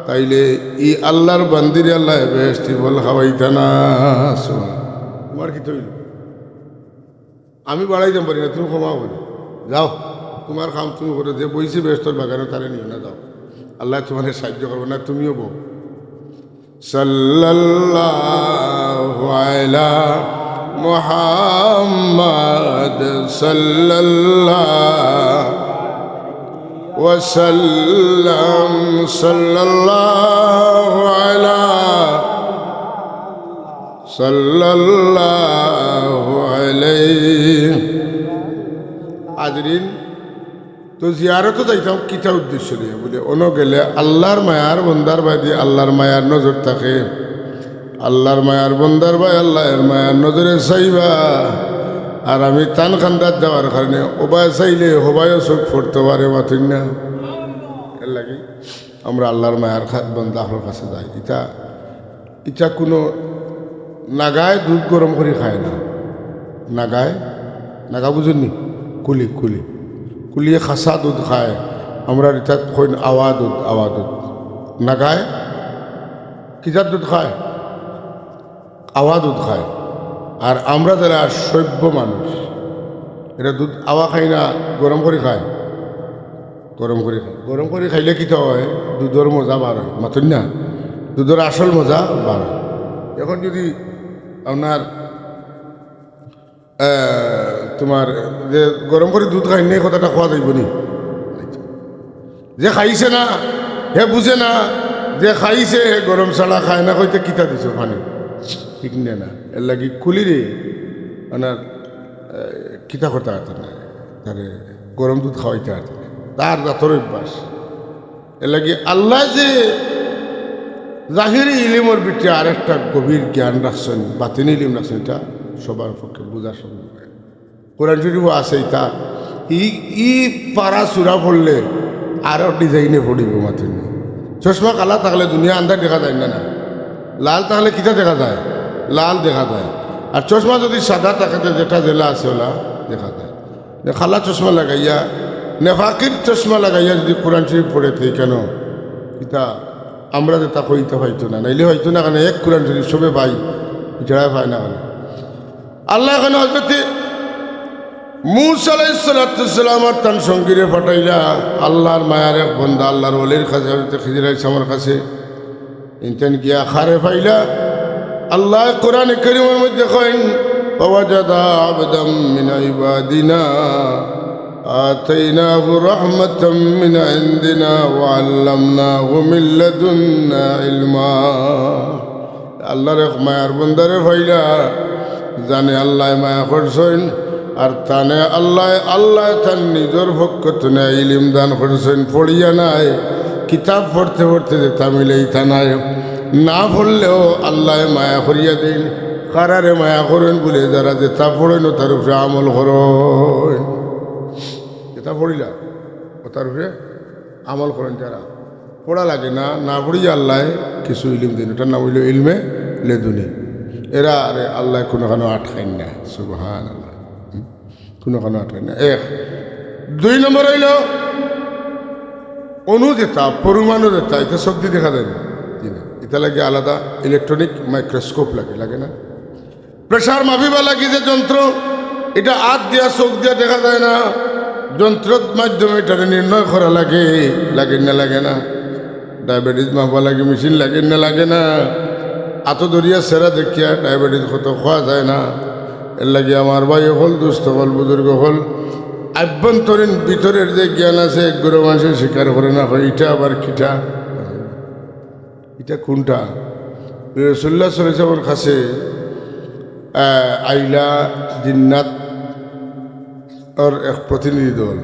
তাইলে ই আল্লাহর বান্দিরে আল্লাহ বেহেশতি ফল খাওয়াইতা না। সুবহান। তোমার কিতা অইল? আমি বাড়াই যাম পারি না, তুমি কমাও পারি। যাও, তোমার কাম তুমি করো, যে বইছে বেহেশতর বাগানো তারে নিও না, যাও। আল্লাহ তোমারে সাহায্য করবো না, তুমিও বও। সাল্লাল্লাহু আলা মুহাম্মদ সাল্লাল্লাহু ওয়া সাল্লাম, সাল্লাল্লাহু আলা, সাল্লাল্লাহু আলাইহি। হাজিরিন, তো জিয়ারতো যাইতাম কিতা উদ্দেশ্য নিয়া? বলে, অনো গেলে আল্লাহর মায়ার বন্দার বায়দি আল্লাহর মায়ার নজর থাকে। আল্লাহর মায়ার বন্দার বায় আল্লাহর মায়ার নজরে চাইবা। আর আমি তান কান্দাত যাওয়ার কারণে ওবায় চাইলে হবায়ও চোখ পড়তে পারে, মাতুন না। এর লাগি আমরা আল্লাহর মায়ার খা-, বন্দা অকলর কাছে যাই। ইটা ইটা কোনো নাগায় দুধ গরম করি খায় না। নাগায়, নাগা বুঝইন নি? কুলি, কুলি। কুলিয়ে খাসা দুধ খায়। আমরা ইটাত কইন আওয়া দুধ, আওয়া দুধ। নাগায় কিজাত দুধ খায়? আওয়া দুধ খায়। আর আমরা যারা সভ্য মানুষ, এরা দুধ আওয়া খাই না, গরম করি খায়। গরম করি খায়। গরম করি খাইলে কিতা হয়? দুধর মজা বার হয়, মাতুন না? দুধর আসল মজা বার হয়। এখন যদি আপনার, আহ, তোমার যে গরম করি দুধ খাইন না, এই কথাটা কওয়া যাইব নি? যে খাইছে না, হে বুঝে না, যে খাইছে, হে গরম ছাড়া খায় না, কইতে কিতা দিছো পানি? ঠিক নি না? এরলাগি খুলিরে, মানে, এ, কিতা করতা পারতা না, তারে গরম দুধ খাওয়াইতা পারতা না। তার জাতর অভ্যাস। এরলাগি আল্লায় যে জাহিরি ইলিমর ভিতরে আরেকটা গভীর জ্ঞান রাখছইন, বাতিনি ইলিম রাখছইন, ইটা সবার পক্ষে বুঝা সম্ভব নায়। কোরআন শরীফও আছে ইতা। ই, ই পারা সুরা পড়লে আরো design-এ পড়িবো মাতুন। চশমা কালা থাকলে দুনিয়া আন্দাইর দেখা যায় না, না? লাল থাকলে কিতা দেখা যায়? লাল দেখা যায়। আর চশমা যদি সাদা থাকে, তে যেটা যেলা আছে, ওলা দেখা যায়। যে কালা চশমা লাগাইয়া, নেফাকির চশমা লাগাইয়া যদি কোরআন শরীফ পড়ে, তে কেন? ইতা আমরা যেতা কই, ইতা পাইতো না, নাইলে পাইতো না কেনে? এক কোরআন শরীফ সবে পাই, ইতারা পায় না কেনে? আল্লায় অখন হযরতে মুসা আলাইহিস সালাতু ওয়াস সালাম আর তান সঙ্গীরে পাঠাইলা আল্লাহর মায়ার এক বন্দা, আল্লাহর ওলির কাছে, হযরতে খিজির আলাইহিস সালামের কাছে। ইনতাইন গিয়া কারে পাইলা? আল্লায় কোরআনে কারীমর মধ্যে কইন, "ফাওয়াজাদা আবদাম মিন ইবাদিনা আতাইনাহু রাহমাতাম মিন ইনদিনা ওয়া আল্লামনাহু মিন লাদুন্না ইলমা।" আল্লাহর এক মায়ার বন্দারে পাইলা, যানে আল্লায় মায়া করছইন, আর তানে আল্লায়, আল্লায় তান নিজর পক্ষ থনে ইলিম দান করছইন, পড়িয়া নায়, কিতাব পড়তে পড়তে যেতা মিলে ইতা নায়, না পড়লেও আল্লায় মায়া করিয়া দেইন। কারারে মায়া করইন বুলে, যারা যেতা পড়ইন, তার উপরে আমল করইন, যেতা পড়িলা, ও তার উপরে আমল করইন যারা। পড়া লাগে না, না পড়িয়া আল্লায় কিছু ইলিম দেইন, ইটার নাম অইলো ইলমে লেদুনি। এরারে আল্লায় কুনুখানো আটকাইন না, সুবহানাল্লাহ। হুম? কুনুখানো আটকাইন না। এক। দুই নম্বর অইলো অণু যেতা, পরমাণু যেতা, ইতা চউখদি দেখা যায় না। জি না। ইতার লাগি আলাদা electronic microscope লাগে, লাগে না? Pressure মাপিবার লাগি যে যন্ত্র, ইটা আত দিয়া চউখ দিয়া দেখা যায় না, যন্ত্রর মাধ্যমে ইটারে নির্ণয় করা লাগে, লাগে না, লাগে না? Diabetes মাপবার লাগি মেশিন লাগে না, লাগে না? আতো ধরিয়া চেরা দেখিয়া diabetes কত কওয়া যায় না। এরলাগি আমার ভাই অকল, দোস্ত অকল, বুজুর্গ অকল, আভ্যন্তরীণ ভিতরের যে জ্ঞান আছে, এগুলো মানষে স্বীকার করে না, কয়, "ইটা আবার কিটা?" ইটা কুনটা? রাসূলুল্লাহ সাল্লাল্লাহু আলাইহি ওয়াসাল্লামর কাছে, আহ, আইলা জিন্নাতর এক প্রতিনিধি দল।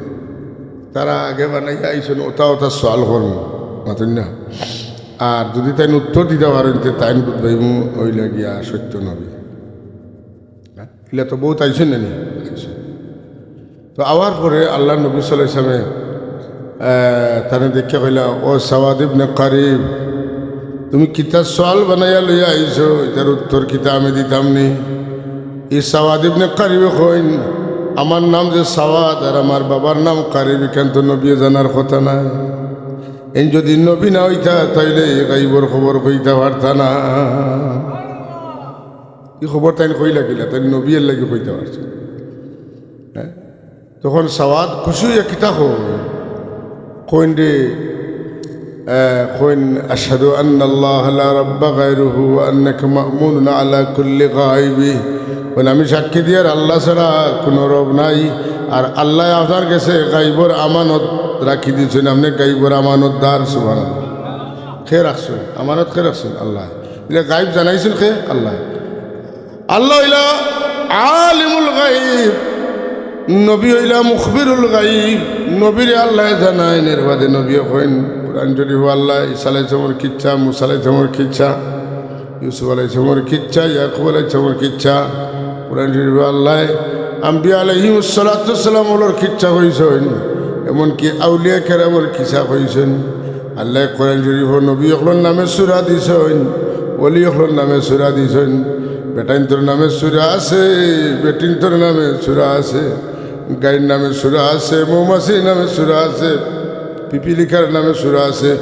তারা আগে বানাইয়া আইছইন, অতা অতা সওয়াল করমু, মাতইন না? আর যুদি তাইন উত্তর দিতা পারইন, তে তাইন বুঝবায়মু অইলা গিয়া সত্য নবী। ইলা তো বউত আইছইন না নি? আইছইন। তো আওয়ার পরে আল্লাহর নবী সাল্লাল্লাহু আলাইহি ওয়াসাল্লামে, আহ, তানে দেখিয়া কইলা, "ও সাওয়াদ ইবনে কারিব, তুমি কিতা সওয়াল বানাইয়া লইয়া আইছো? ইতার উত্তর কিতা আমি দিতাম নি?" ই সাওয়াদ ইবনে কারিবে কইন, "আমার নাম যে সাওয়াদ আর আমার বাবার নাম কারিব, ইখান তো নবীয়ে জানার কথা নায়। এইন যুদি নবী না অইতা, তাইলে ই গাইবর খবর কইতা পারতা না।" ই খবর তাইন কইলা কিলা? তাইন নবী এরলাগি কইতা পারছইন। হ্যাঁ? তখন সাওয়াদ খুশি অইয়া কিতা কইন? কইন রে, আহ, কইন, "আশহাদু আন্নাল্লাহা লা রাব্বা গায়রুহু ওয়া আন্নাকা মা'মুনুন আলা কুল্লি গায়বি।" কইন, "আমি সাক্ষী দিয়ার আল্লাহ ছাড়া কুনু রব নাই, আর আল্লায় আপনার গেছে গাইবর আমানত রাখি দিছইন, আপনে গাইবর আমানতদার।" সুবহানাল্লাহ। কে রাখছইন? আমানত কে রাখছইন? আল্লায়। ইলা গাইব জানাইছইন কে? আল্লায়। আল্লাহ অইলা আলিমুল গাইব, নবী অইলা মুখবিরুল গাইব। নবীরে আল্লায় জানাইন, এরবাদে নবীয়ে কইন। কোরআন শরীফো আল্লায় ঈসা আলাইহিস সালামর কিচ্ছা, মুসা আলাইহিস সালামর কিচ্ছা, ইউসুফ আলাইহিস সালামর কিচ্ছা, ইয়াকুব আলাইহিস সালামর কিচ্ছা। কোরআন শরীফো আল্লায় আম্বিয়া আলাইহিমুস সালাতু ওয়াস সালাম অকলর কিচ্ছা কইছইন, এমনকি আউলিয়া কেরামর কিচ্ছা কইছইন। আল্লায় কোরআন শরীফো নবী অকলর নামে সূরা দিছইন, ওলি অকলর নামে সূরা দিছইন। বেটাইন্তর নামে সূরা আছে, বেটিন্তর নামে সূরা আছে, গাইর নামে সূরা আছে, মৌমাছির নামে সূরা আছে, পিপিলিকার নামে সূরা আছে,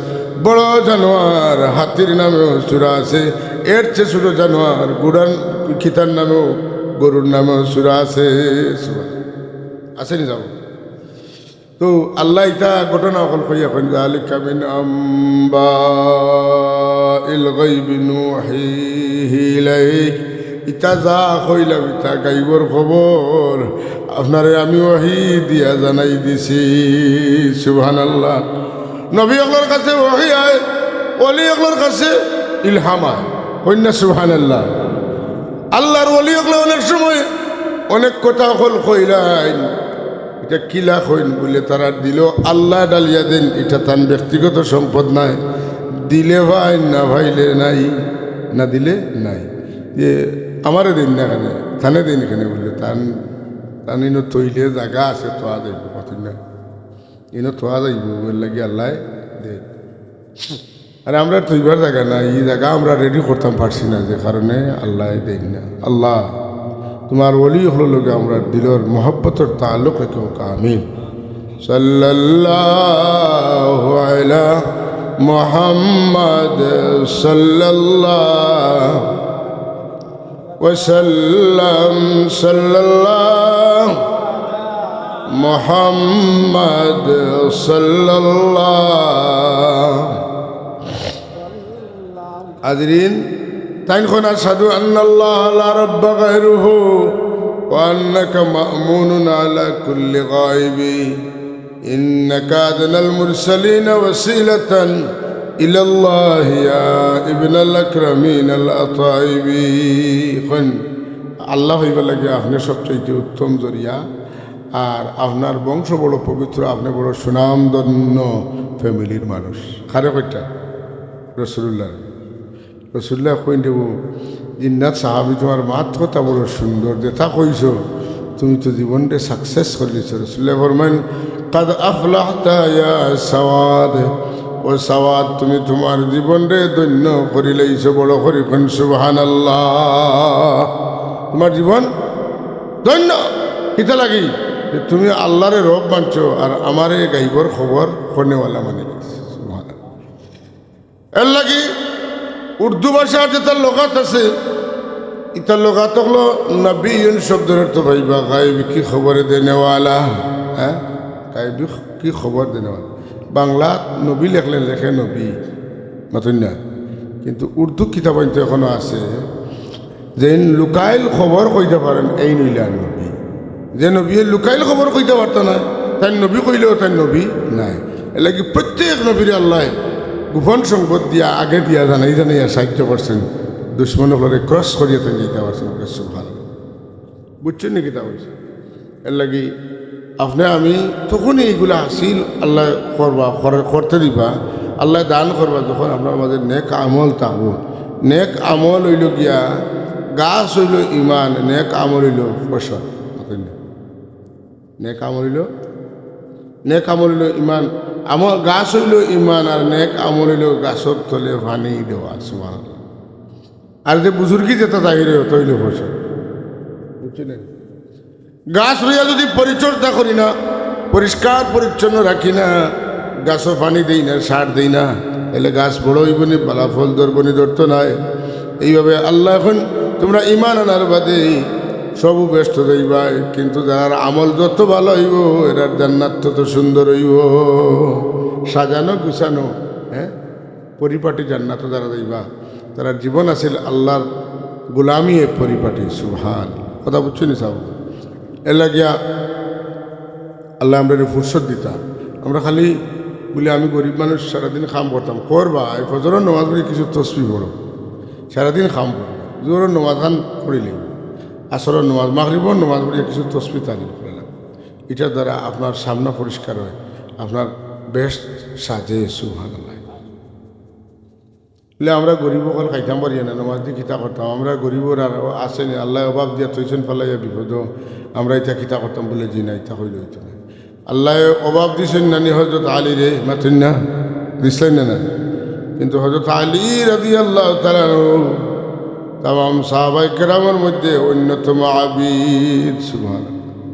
বড় জানোয়ার হাতির নামেও সূরা আছে, এর চেয়ে ছোট জানোয়ার গুড়ান কিতার নামেও, গরুর নামেও সূরা আছে। আছে নি যাও? তো আল্লায় ইতা ঘটনা অকল কইয়া কইন, "যালিকা মিন আম্বাইল গায়বি নুহিহি ইলাইক।" ইতা যা কইলাম, ইতা গাইবর খবর, আপনারে আমি ওহী দিয়া জানাই দিছি। সুবহানাল্লাহ। নবী অকলর কাছে ওহী আয়, ওলি অকলর কাছে ইলহাম আয়। কইন না সুবহানাল্লাহ। আল্লার ওলি অকলে অনেক সময় অনেক কথা অকল কইলাইন, ইটা কিলা কইন বুলে তারার দিলো আল্লায় ডালিয়া দেইন, ইটা তান ব্যক্তিগত সম্পদ নায়। দিলে পাইন, না পাইলে নাই, না দিলে নাই। যে আমারে দেইন না কেনে, তানে দেইন কেনে বুলে, তান, তান ইনো থইলে জাগা আছে, থওয়া যাইবো, কতদিন না ইনো থওয়া যাইবো, এর লাগি আল্লায় দেইন। আর আমরার থইবার জাগা নাই, ই জাগা আমরা রেডি করতাম পারছি না, যে কারণে আল্লায় দেইন না। আল্লাহ, তুমার ওলি অকলর লগে আমরার দিলর মহব্বতর তাল্লুক রাখউক্কা, আমিন। সাল্লাল্লাহু আলা মুহাম্মদ সাল্লাল্লাহু وسلم، صلى الله محمد صلى الله. حاضرين، তাইন কইন: أشهد أن الله لا رب غيره، وأنك مأمون على كل غائب، إنك أدنى المرسلين وسيلة إلى الله يا ابن الأكرمين الأطايب। কইন, আল্লাহ অইবার লাগি আপনে সবচাইতে উত্তম জরিয়া, আর আপনার বংশ বড় পবিত্র, আপনে বড় সুনামধন্য ফ্যামিলির মানুষ। কারে কইতা? রসুলুল্লাহ। রসুলুল্লায় কইন, "রে ও জিন্নাত সাহাবি, তুমার মাত কথা বড় সুন্দর, যেতা কইছো, তুমি তো জীবনরে success করিলিছো।" রসুলুল্লায় ফরমাইন, "قد أفلحت يا سواد، ও সাওয়াদ, তুমি তুমার জীবনরে ধন্য করিলাইছো।" বড় করি কইন, "সুবহানাল্লাহ।" তুমার জীবন ধন্য। কিতা লাগি? যে তুমি আল্লারে রব মানছো আর আমারে গাইবর খবর কইনেওয়ালা মানিলাইছো। সুবহানাল্লাহ। এর লাগি উর্দু ভাষার যেতা লগাত আছে, ইতা লগাত অকলো নবিয়ুন শব্দর অর্থ পাইবা, গায়েব কি খবর দেনেওয়ালা, হ্যাঁ, গায়েব কি খবর দেনেওয়ালা। বাংলাত নবী লেখলে লেখে নবী, মাতইন না, কিন্তু উর্দু কিতাবাইন্তে এখনো আছে, যেইন লুকাইল খবর কইতা পারইন, এইন অইলা নবী। যে নবীয়ে লুকাইল খবর কইতা পারতা নায়, তাইন নবী কইলেও তাইন নবী নায়। এর লাগি প্রত্যেক নবীরে আল্লায় গোপন সংবাদ দিয়া, আগে দিয়া, জানাই জানাইয়া সাহায্য করছইন, দুশমন অকলরে cross করিয়া তাইন যাইতা পারছইন। সুবহানাল্লাহ। বুঝছইন নি কিতা কইছি? এর লাগি আপনে আমি তখনই ইগুলা হাসিল আল্লায় করবা, করে-, করতে দিবা, আল্লায় দান করবা, যখন আপনার মাঝে নেক আমল থাকবো। নেক আমল অইলো গিয়া, গাছ অইলো ইমান, নেক আমল অইলো ফসল। নেক আমল অইলো, নেক আমল অইলো ইমান, আমল, গাছ অইলো ইমান, আর নেক আমল অইলো গাছর তলে পানি দেওয়া। সুবহানাল্লাহ। আর যে বুজুর্গি যেতা জাহির অয়, অতা অইলো ফসল। বুঝছইন নি? গাছ রইয়া যুদি পরিচর্যা করি না, পরিষ্কার পরিচ্ছন্ন রাখি না, গাছো পানি দেই না, সার দেই না, তাইলে গাছ বড় অইবো নি, বালা ফল ধরবো নি, ধরতো নায়। এইভাবে আল্লায় কইন, তুমরা ইমান আনার বাদে সবউ বেহেস্তো যাইবায়, কিন্তু যারার আমল যত ভালা অইবো, এরার জান্নাত তত সুন্দর অইবো, সাজানো গুছানো, হ্যাঁ, পরিপাটি জান্নাতো যারা যাইবা, তারার জীবন আছিল আল্লার গোলামিয়ে পরিপাটি। সুবহান। কথা বুঝছইন নি সাব? এর লাগিয়া আল্লায় আমরারে ফুরসত দিতা। আমরা খালি বুলি, "আমি গরিব মানুষ, সারাদিন কাম করতাম।" করবা, এই ফজরর নমাজ পড়ি কিছু তসবি পড়ো, সারাদিন কাম করো, জোহরর নমাজ খান পড়িলে, আসরর নমাজ, মাগরিবর নমাজ পড়িয়া কিছু তসবি তালিল করলাম, ইটার দ্বারা আপনার সামনা পরিষ্কার অয়, আপনার বেহেস্ত সাজে। সুবহানাল্লাহ। বলে, "আমরা গরিব অকল খাইতাম পারি না, নমাজ দি কিতা করতাম? আমরা গরিবর আর আছে নি, আল্লায় অভাব দিয়া থইছইন ফালাইয়া বিপদো, আমরা ইতা কিতা করতাম?" বলে, "জি না, ইতা কইলে অইতো না।" আল্লায় অভাব দিছইন না নি হযরত আলীরে, মাতইন না, দিছইন না, না? কিন্তু হযরত আলী রাদিয়াল্লাহু তাআলা আনহু তামাম সাহাবায়ে কেরামর মধ্যে অন্যতম আবিদ। সুবহানাল্লাহ।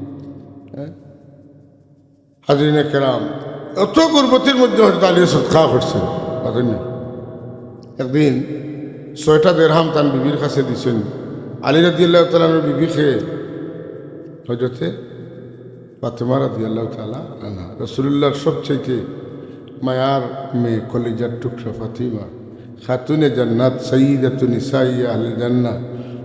হ্যাঁ? হাজিরিনে কেরাম, অত গুরবতির মধ্যে হযরত আলী সদকা করছইন, বুঝছইন নি? একদিন ছয়টা দেরহাম তান বিবির কাছে দিছইন। আলী রাদিয়াল্লাহু তাআলা আনহুর বিবি কে? হযরতে ফাতেমা রাদিয়াল্লাহু তাআলা আনহা, রাসূলুল্লাহর সবচাইতে মায়ার মেয়ে, কলিজার টুকরা ফাতিমা। খাতুনে জান্নাত, সাইয়্যিদাতু নিসাই আহলিল জান্নাহ,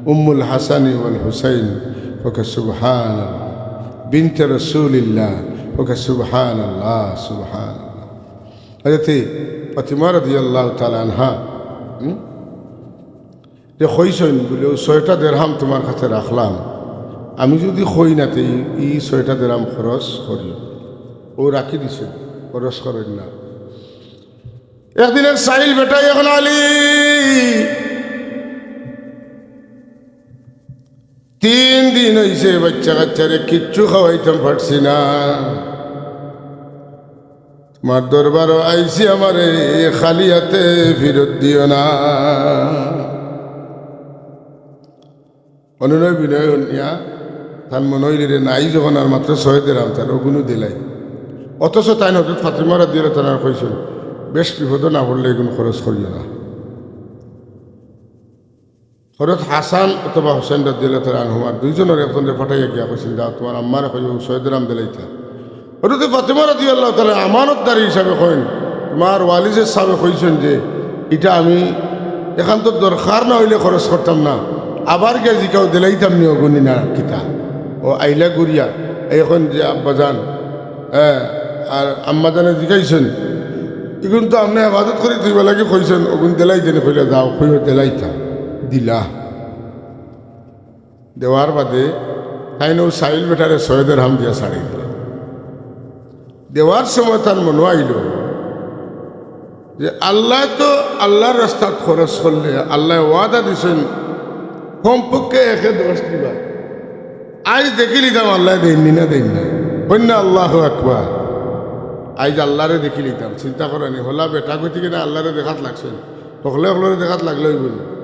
উম্মুল হাসানি ওয়াল হুসাইন, ওকে সুবহানাল্লাহ, বিনতে রাসূলিল্লাহ, ওকে সুবহানাল্লাহ, সুবহানাল্লাহ। হযরতে ফাতিমা রাদিয়াল্লাহু তাআলা আনহা, হুম? যে কইছইন বুলে, "অউ ছয়টা দেরহাম তুমার কাছে রাখলাম, আমি যুদি কই না তে ই, ই ছয়টা দেরহাম খরচ করিও।" অউ রাখি দিছইন, খরচ করইন না। একদিন এক সাইল বেটায় কইন, "আলী, তিন দিন অইছে বাইচ্চা কাইচ্চারে কিচ্ছু খাওয়াইতাম পারছি না।" তুমার দরবারো আইছি, আমারে খালি আতে ফিরত দিও না। অনুনয় বিনয় হুনিয়া তান মনো অইল রে নাই যখন আর মাত্র ছয় দেরহাম তার অগুনও দিলাই। অথচ তাইন হযরত ফাতিমা রাদিয়াল্লাহু তাআলা আনহারে কইছইন, "বেশ বিপদো না পড়লে ইগুন খরচ করিও না।" হযরত হাসান অথবা হুসাইন রাদিয়াল্লাহু তাআলা আনহুমা দুইজনর একজনরে পাঠাইয়া গিয়া কইছইন, "যাও, তুমার আম্মারে কইও ছয় দেরহাম দিলাইতা।" হযরত ফাতিমা রাদিয়াল্লাহু তাআলা আনহা আমানতদারি হিসাবে কইন, "তুমার ওয়ালিদে সাবে কইছইন যে ইটা আমি একান্ত দরকার না অইলে খরচ করতাম না, আবার গিয়া জিকাও দিলাইতাম নি অগুনি না কিতা।" অউ আইলা ঘুরিয়া, কইন যে, "আব্বাজান, এ, আর আম্মাজানে জিকাইছইন, ইগুন তো আপনে হেফাজত করি থইবার লাগি কইছইন, অগুন দিলাইতা নি?" কইলা, "যাও, কইও দিলাইতাম।" দিলা। দেওয়ার বাদে তাইন অউ সাইল বেটারে ছয় দেরহাম দিয়া ছাড়ি দিলা। দেওয়ার সময় তান মনো আইল যে আল্লায় তো, আল্লার রাস্তাত খরচ করলে আল্লায় ওয়াদা দিছইন কমপক্ষে একে দশ দিবা। আইজ দেখিলিতাম আল্লায় দেইন নি না দেইন না। কইন না আল্লাহু আকবার। আইজ আল্লারে দেখিলিতাম। চিন্তা করইন নি, হকল বেটা গতিকে না আল্লারে দেখাত লাগছইন। হকলে হকলরে দেখাত লাগলে অইবো নি?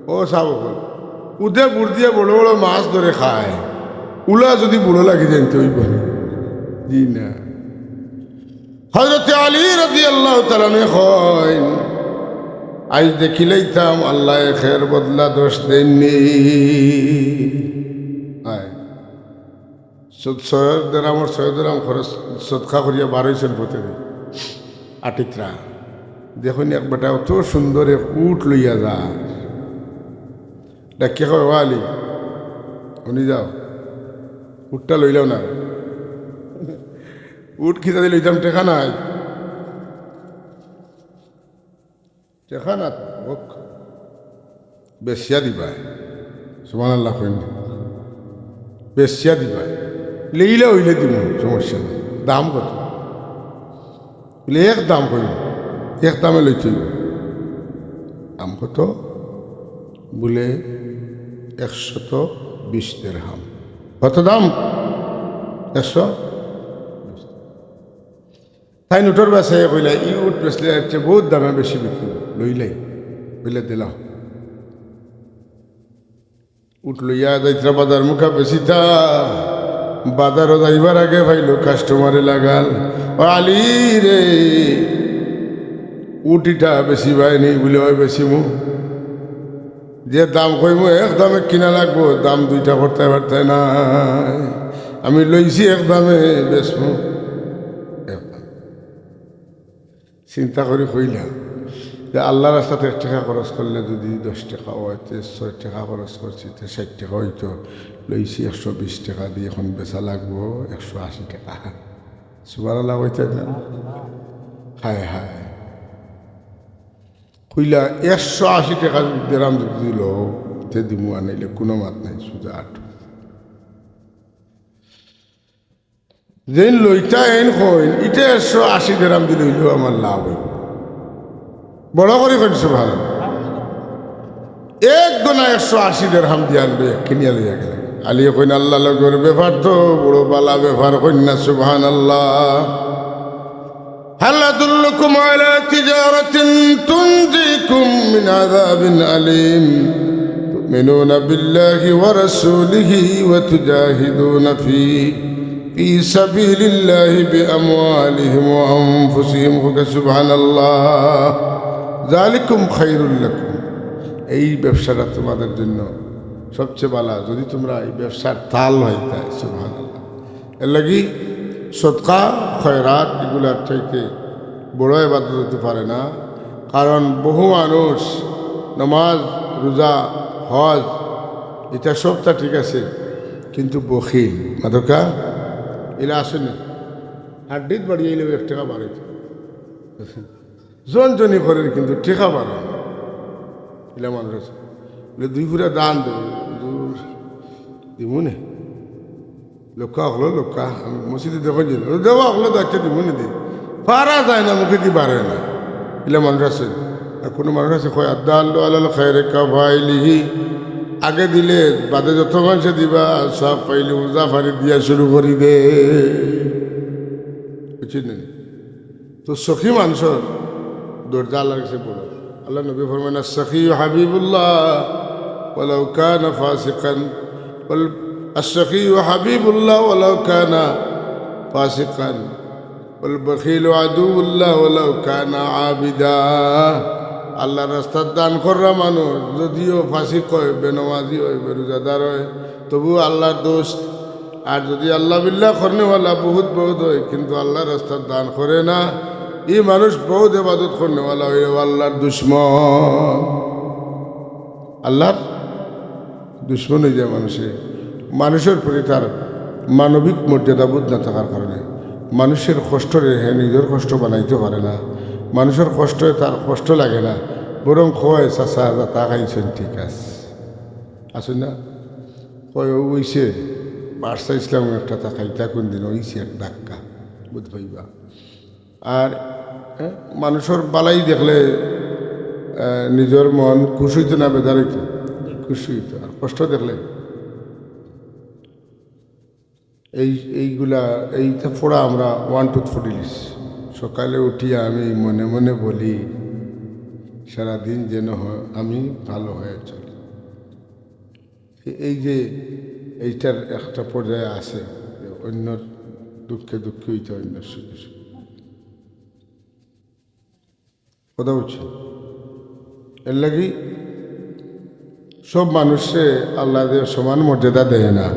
ও সাব অকল, উদে বুড় দিয়া বড় বড় মাছ ধরে খায়, উলা যুদি বুড়ো লাগি যাইন তে অইবো নি? জি না। হযরতে আলী রাদিয়াল্লাহু তাআলা আনহু কইন, "আইজ দেখিলাইতাম আল্লায় একের বদলা দশ দেইন নি।" আয়। সদ-, ছয় দেরহামর ছয় দেরহাম খরচ সদকা করিয়া বার অইছইন পথেদি। আটিতরা দেখইন এক বেটা অত সুন্দর এক উট লইয়া যার। ডাকিয়া কয়, "ও আলী, হুনি যাও, উটটা লইলাও না।" উট কিতা দি লইতাম, টেকা নাই। টেকা না তো, অউক। বেচিয়া দিবায়। সুবহানাল্লাহ কইন। বেচিয়া দিবায়। লইলা অইলে দিমু, সমস্যা নাই। দাম কত? বুলে, "এক দাম কইন, এক দামে লইতে অইবো।" দাম কত? বুলে, "একশত বিশ দেরহাম।" কত দাম? একশো বিশ। তাইন উটর বেচায় কইলা, "ই উট বেচলে এর চেয়ে বউত দামে বেশি বিক্রি।" লইলাই। কইলা, "দিলাম।" উট লইয়া যাইতরা বাজার মুখা বেচিতা। বাজারো যাইবার আগে পাইলো কাস্টমারে লাগাল, "ও আলী রে, উট ইটা বেচিবায় নি?" বুলে, "অয় বেচিমু।" যে দাম কইমু এক দামে কিনা লাগবো, দাম দুইটা করতে পারতে নাই। আমি লইছি এক দামে, বেচমু এক দামে। চিন্তা করি কইলাম যে আল্লার রাস্তাত এক টেকা খরচ করলে যুদি দশ টেকা অয়, তে ছয় টেকা খরচ করছি, তে ষাইট টেকা অইতো। লইছি একশো বিশ টেকা দি, অখন বেচা লাগবো একশো আশি টেকা। সুবহানাল্লাহ কইতা না? হায় হায়। কইলা, "একশো আশি টেকা দেরহাম যুদি লও, তে দিমু, আনাইলে কুনু মাত নাই, সুজা আট।" যেইন লইতা এইন কইন, "ইটা একশো আশি দেরহাম দি লইলেও আমার লাভ অইবো।" বড় করি কইন, "সুবহানাল্লাহ।" এক গুনা একশো আশি দেরহাম দিয়া আনলো, এক কিনিয়া লইয়া গেলা। আলীয়ে কইন, "আল্লার লগর ব্যাপার তো, বড় বালা ব্যাপার।" কইন না, "সুবহানাল্লাহ।" هل أدلكم على تجارة تنجيكم من عذاب أليم تؤمنون بالله ورسوله وتجاهدون في في سبيل الله بأموالهم وأنفسهم। কউক্কা, "সুবহানাল্লাহ।" ذلكم خير لكم। এই ব্যবসাটা তোমাদের জন্য সবচেয়ে ভালা, যদি তোমরা এই ব্যবসার তাল হইতায়। সুবহানাল্লাহ। এর লাগি সদকা, খয়রাত এগুলার চাইতে বড় ইবাদত হইতে পারে না। কারণ বহু মানুষ নামাজ, রোজা, হজ, ইটা সবটা ঠিক আছে, কিন্তু বখিল। মাদকা ইলা আসেনি, হাড্ডিত বাড়িয়ে এলেও এক টেকা বাড়াইতে। জনজনি করের কিন্তু টেকা বাড়ে না। ইলা মানুষ আছে। বলে, "দুই পুরা ধান দেও।" হুজুর, দিমু নে। লউক্কা অকলো, লউক্কা। আমি মসজিদে দেখো যে, "দেও অকলো, আচ্ছা দিমু নে দি।" পারা যায় না, মুখেদি বারয় না। ইলা মানুষ আছে। আর কুনু মানুষ আছে, কয়, "আদ্দাল্লু আলাল খায়রি কাফাইলিহি।" আগে দিলে, বাদে যত মানষে দিবা, সব পাইলে উজা ফারি দিয়া শুরু করি দে। বুঝছইন নি? তো সখী মানষর দরজা আল্লার গেছে বড়। আল্লার নবী ফরমাইন, "আস-সখিয়্যু হাবিবুল্লাহ ওয়ালাউ কানা ফাসিকান।" বল, "আস-সখিয়্যু হাবিবুল্লাহ ওয়ালাউ কানা ফাসিকান। ওয়াল বখিলু আদুউল্লাহ ওয়ালাউ কানা আবিদা।" আল্লার রাস্তাত দান কররা মানুষ যদিও ফাসিক অয়, বেনমাজি অয়, বেরোজাদার অয়, তবু আল্লার দোস্ত। আর যদি আল্লাহ বিল্লাহ করনেওয়ালা বহুত বহুত অয়, কিন্তু আল্লার রাস্তাত দান করে না, ই মানুষ বহুত ইবাদত করনেওয়ালা অইলেও আল্লার দুশমন, আল্লার দুশমন অই যায় মানুষে। মানুষর প্রতি তার মানবিক মর্যাদাবোধ না থাকার কারণে মানুষর কষ্টরে হে নিজর কষ্ট বানাইতে পারে না, মানুষর কষ্টে তার কষ্ট লাগে না, বরং কয়, "চাচা, যাতা খাইছইন ঠিক আছে।" আছে না? কয়, "ও অইছে, বাদশা ইসলাম একটা তা খাইতা কোন দিন, অইছে এক ধাক্কা।" বুঝ পাইবা? আর, এ, মানুষর বালাই দেখলে, এ, নিজর মন খুশ অইতো না বেজার অইতো? খুশ অইতো। আর কষ্ট দেখলে এই, এইগুলা, এইটা পড়া আমরা ওয়ান টু পড়িলিস। সকালে উঠিয়া আমি মনে মনে বলি, "সারাদিন যেন হয় আমি ভালো হয়ে চলি।" এ-, এই যে এইটার একটা পর্যায়ে আছে, যে অন্যর দুঃখে দুঃখী অইতে, অন্যর সুখে সুখী। কথা বুঝছো? এর লাগি সব মানুষরে আল্লায় সমান মর্যাদা দেয় না।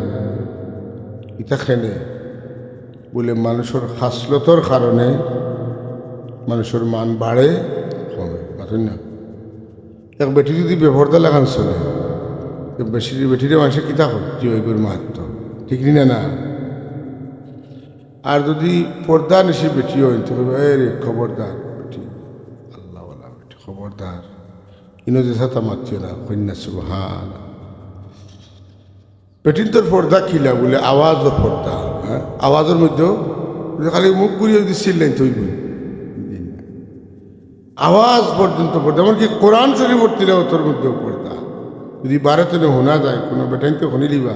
ইটা কেনে? বলে, মানুষর খাসলতর কারণে মানুষর মান বাড়ে, কমে। মাতইন না? এক বেটি যদি বেপর্দা লাখান চলে, তো বেশি বেটিরে মানষে কিতা কয়? যে ওই গরু মারত। ঠিক নি না? না? আর যদি পর্দানিশি বেটি অয়, তো কইবা, "এ রে, খবরদার বেটি, আল্লাহওয়ালা বেটি, খবরদার। ইনো যে সাতা মাতিও না, কইন না সুবহান।" বেটিন্তর পর্দা কিলা বলে, আওয়াজও পর্দা, হ্যাঁ? আওয়াজর মধ্যেও যদি খালি মুখ ঘুরিয়া যদি চিল্লাইন, তো অইবো। আওয়াজ পর্যন্ত পর্দা, এমনকি কোরআন শরীফর তিলাওয়াতর মধ্যেও পর্দা। যদি বারে তনে হুনা যায়, কুনু বেটাইন্তে হুনিলিবা,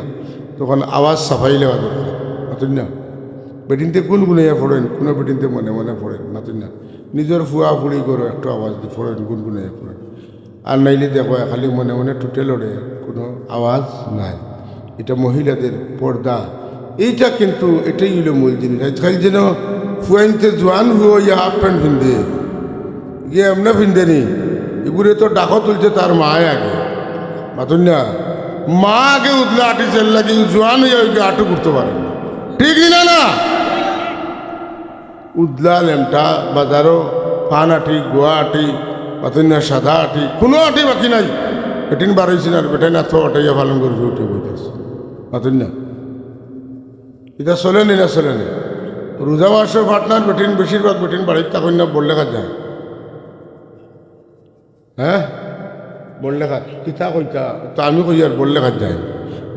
তখন আওয়াজ ছাপাই লওয়া দরকার। মাতইন না? বেটিন্তে গুনগুনাইয়া পড়ইন, কুনু বেটিন্তে মনে মনে পড়ইন, মাতইন না? নিজর ফুয়া ফুড়ি ঘরো একটু আওয়াজ দি পড়ইন, গুনগুনাইয়া পড়ইন। আর নাইলে দেখো, খালি মনে মনে টুটে লড়ে, কুনু আওয়াজ নাই। ইটা মহিলাদের পর্দা। এইটা কিন্তু, এটাই অইলো মূল জিনিস। আজকাল যেন ফুয়াইন্তে জোয়ান ফুয়া অইয়া হাফ প্যান্ট ফিন্দে, গিয়া এমনে ফিন্দে নি, ইগুরে তো ডাকো তুলছে তার মায় আগে। মাতইন না? মা আগে উদলা আটিছে, এর লাগি জোয়ান অইয়া অইয়া আটু করতে পারে না। ঠিক নি না? না, উদলা লেমটা, বাজারো পান আটি, গুয়া আটি, মাতইন না, সাদা আটি, কুনু আটি বাকি নাই। বেটিন বারইছে না, বেটাইন আতো আটাইয়া পালন করে উঠে বইতেছে। মাতইন না? ইটা চলে নি না চলে নি? রোজা মাসর পার্টনার বেটিন, বেশিরভাগ বেটিন বাড়িত থাকইন না, বড় লেখাত যায়। হ্যাঁ? বড় লেখাত। কিতা কইতা? তো আমি কই আর বড় লেখাত যায়।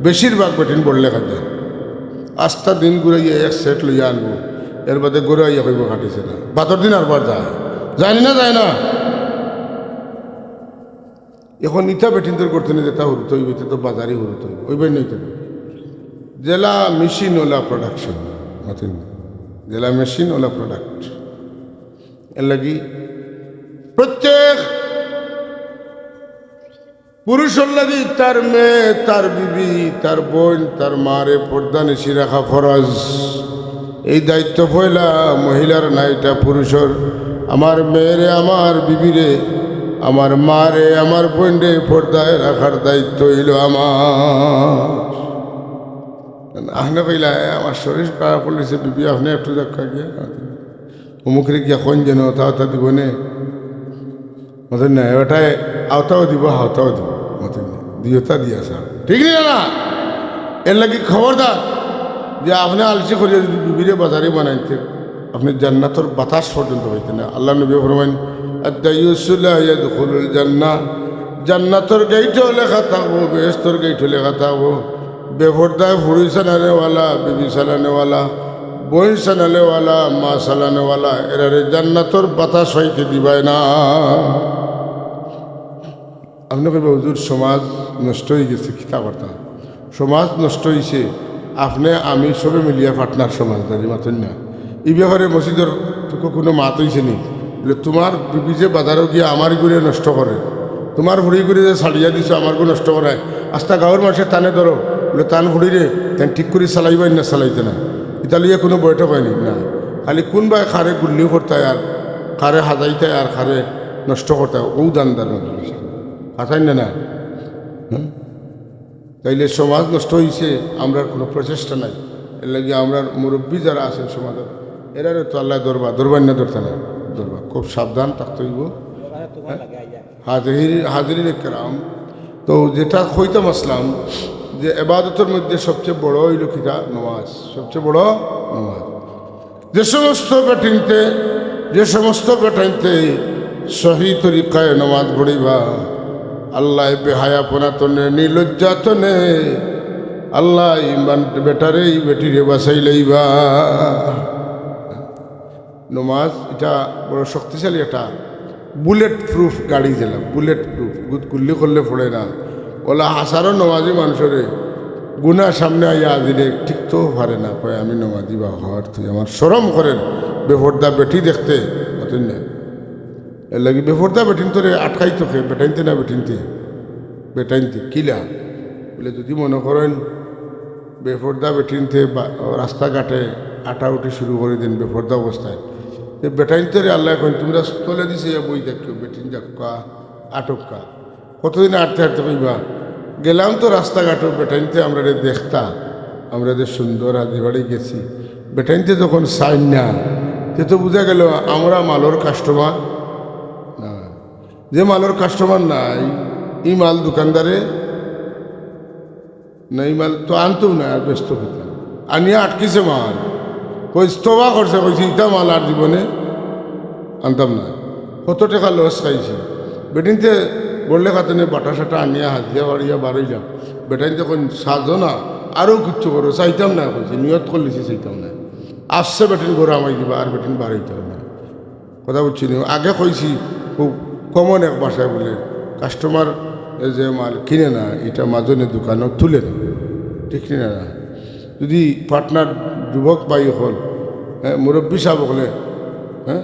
বেশিরভাগ বেটিন বড় লেখাত যায়। আস্তা দিন ঘুরাইয়া এক সেট লইয়া আনবো, এর বাদে ঘুরাইয়া কইবো কাটিছে না। বাদর দিন আরবার যায়। যায় নি না? যায় না? এখন ইতা বেটিন্তর করতে নি, যেটা হুরুত অইবো, ইতা তো বাজারি হুরুত অইবো। অইবো নি ইতা? জেলা মেশিন ওলা প্রোডাকশন, মাতইন না? জেলা মেশিন ওলা প্রোডাক্ট। এর লাগি প্রত্যেক পুরুষর লাগি তার মেয়ে, তার বিবি, তার বইন, তার মারে পর্দানিশি রাখা ফরজ। এই দায়িত্ব পয়লা মহিলার না, ইটা পুরুষর। আমার মেয়েরে, আমার বিবিরে, আমার মারে, আমার বইনরে পর্দায় রাখার দায়িত্ব অইলো আমার। আহনে কইলা, "এ, আমার শরীর খারাপ অইলিছে, বিবি, আপনে একটু দেখা গিয়া অমুকরে গিয়া কইন যেন, অতা অতা দিবো নে।" মাতইন না, এ বেটায় আওতাও দিবো, হাওতাও দিবো। মাতইন না, দুইওটা দিয়া ছাড়। ঠিক নি না? না? এর লাগি খবরদার যে আপনে আলসি করিয়া যদি বিবিরে বাজারি বানাইতে, আপনে জান্নাতর বাতাস পর্যন্ত পাইতে না। আল্লার নবী ফরমাইন, আদ-দাইয়ুসু লা ইয়াদখুলুল জান্নাহ। জান্নাতর গেইটও লেখা থাকবো, বেহেশতর গেইটও লেখা থাকবো। বেপর্দায় ফুড়ি চালানেওয়ালা, বিবি চালানেওয়ালা, বইন চালানেওয়ালা, মা চালানেওয়ালা, এরারে জান্নাতর বাতাস পাইতে দিবায় না। আপনে কইবা, "হুজুর, সমাজ নষ্ট অইগেছে, কিতা করতা?" সমাজ নষ্ট অইছে, আপনে আমি সবে মিলিয়া পার্টনার সমাজদারি, মাতইন না। ই ব্যাপারে মসজিদর তুকো কুনু মাত অইছে নি? বলে, "তুমার বিবি যে বাজারো গিয়া আমার ইগুরে নষ্ট করে, তুমার ফুড়িগুরে যে ছাড়িয়া দিছো আমার ইগু নষ্ট করায়, আস্তা গাঁওর মানষে তানে ধরো, বলে, তান ফুড়িরে তাইন ঠিক করি চালাইবা না চালাইতা না, ইতা লইয়া কুনু বৈঠক অয়নি না। খালি কুনবায় কারে গুল্লি করতায় আর কারে হাজাইতায় আর কারে নষ্ট করতায়, অউ ধান্দার মধ্যে।" মাতইন না, না? হুম? তাইলে সমাজ নষ্ট অইছে, আমরার কুনু প্রচেষ্টা নাই। এরলাগি আমরার মুরব্বি যারা আছইন সমাজর, এরারে তো আল্লায় ধরবা, ধরবা না ধরতা না? ধরবা। খুব সাবধান থাকতে অইবো। হাজিরিন, হাজিরিন একরাম, তো যেটা কইতাম আছলাম যে এবাদতর মধ্যে সবচেয়ে বড় অইলো কিতা? নমাজ। সবচেয়ে বড় নমাজ। যে সমস্ত বেটিন্তে, যে সমস্ত বেটাইন্তে সহি তরিকায় নমাজ পড়িবা, আল্লায় বেহায়াপনা তনে, নির্লজ্জা তনে, আল্লায় ইমান বেটারে, ই বেটিরে বাঁচাই লইবা। নমাজ ইটা বড় শক্তিশালী একটা বুলেট প্রুফ গাড়ি যেলা, বুলেট প্রুফ, গুদ-, গুল্লি করলে পড়ে না। অলা হাজারো নমাজি মানষরে গুনা সামনে আইয়া আজিলে টিকতেও পারে না, কয়, "আমি নমাজি বা হর, তুই আমার শরম করের বেপর্দা বেটি দেখতে।" মাতইন না? এরলাগি বেপর্দা বেটিন্তরে আটকাইতো কে? বেটাইন্তে না বেটিন্তে? বেটাইন্তে। কিলা? বলে, যদি মনো করইন বেপর্দা বেটিন্তে বা-, রাস্তাঘাটে আটাউটি শুরু করি দেইন বেপর্দা অবস্থায়, তে বেটাইন্তরে আল্লায় কইন, "তুমরা তলেদি চাইয়া বই থাকিও, বেটিন যাউক্কা, আটউক্কা।" কতদিন আটতে আটতে কইবা, "গেলাম তো রাস্তাঘাটো, বেটাইন্তে আমরারে দেখতা, আমরা যে সুন্দর হাজি বাড়ি গেছি।" বেটাইন্তে যখন চাইন না, তে তো বুঝা গেলো আমরা মালর কাস্টমার না। যে মালর কাস্টমার নাই, ই মাল দোকানদারে না, ই মাল তো আনতউ না, আর বেচতো কিতা? আনিয়া আটকিছে মাল। কইছ, তওবা করছে, কইছে, "ইতা মাল আর জীবনে আনতাম না।" কত টেকা লস খাইছে। বেটিন্তে বড়লে খাতনে বাটা-সাটা আনিয়া হাজিয়া বাড়িয়া বারইলাম। বেটাইন্তে কইন, "সাজো না, আরো কিচ্ছু করো, চাইতাম না," কইছে, নিয়ত করলিছি, চাইতাম না। আসছে বেটিন ঘরো হামাই দিবা, আর বেটিন বারইতাম না। কথা বুঝছইন নি? আগে কইছি, খুব কমন এক ভাষায় বলে, কাস্টমার যে মাল কিনে না, ইটা মাজনে দোকানো তুলে না, ঠিক নি না? যদি পার্টনার যুবক ভাই অকল, হ্যাঁ, মুরব্বি সাব অকলে, হ্যাঁ,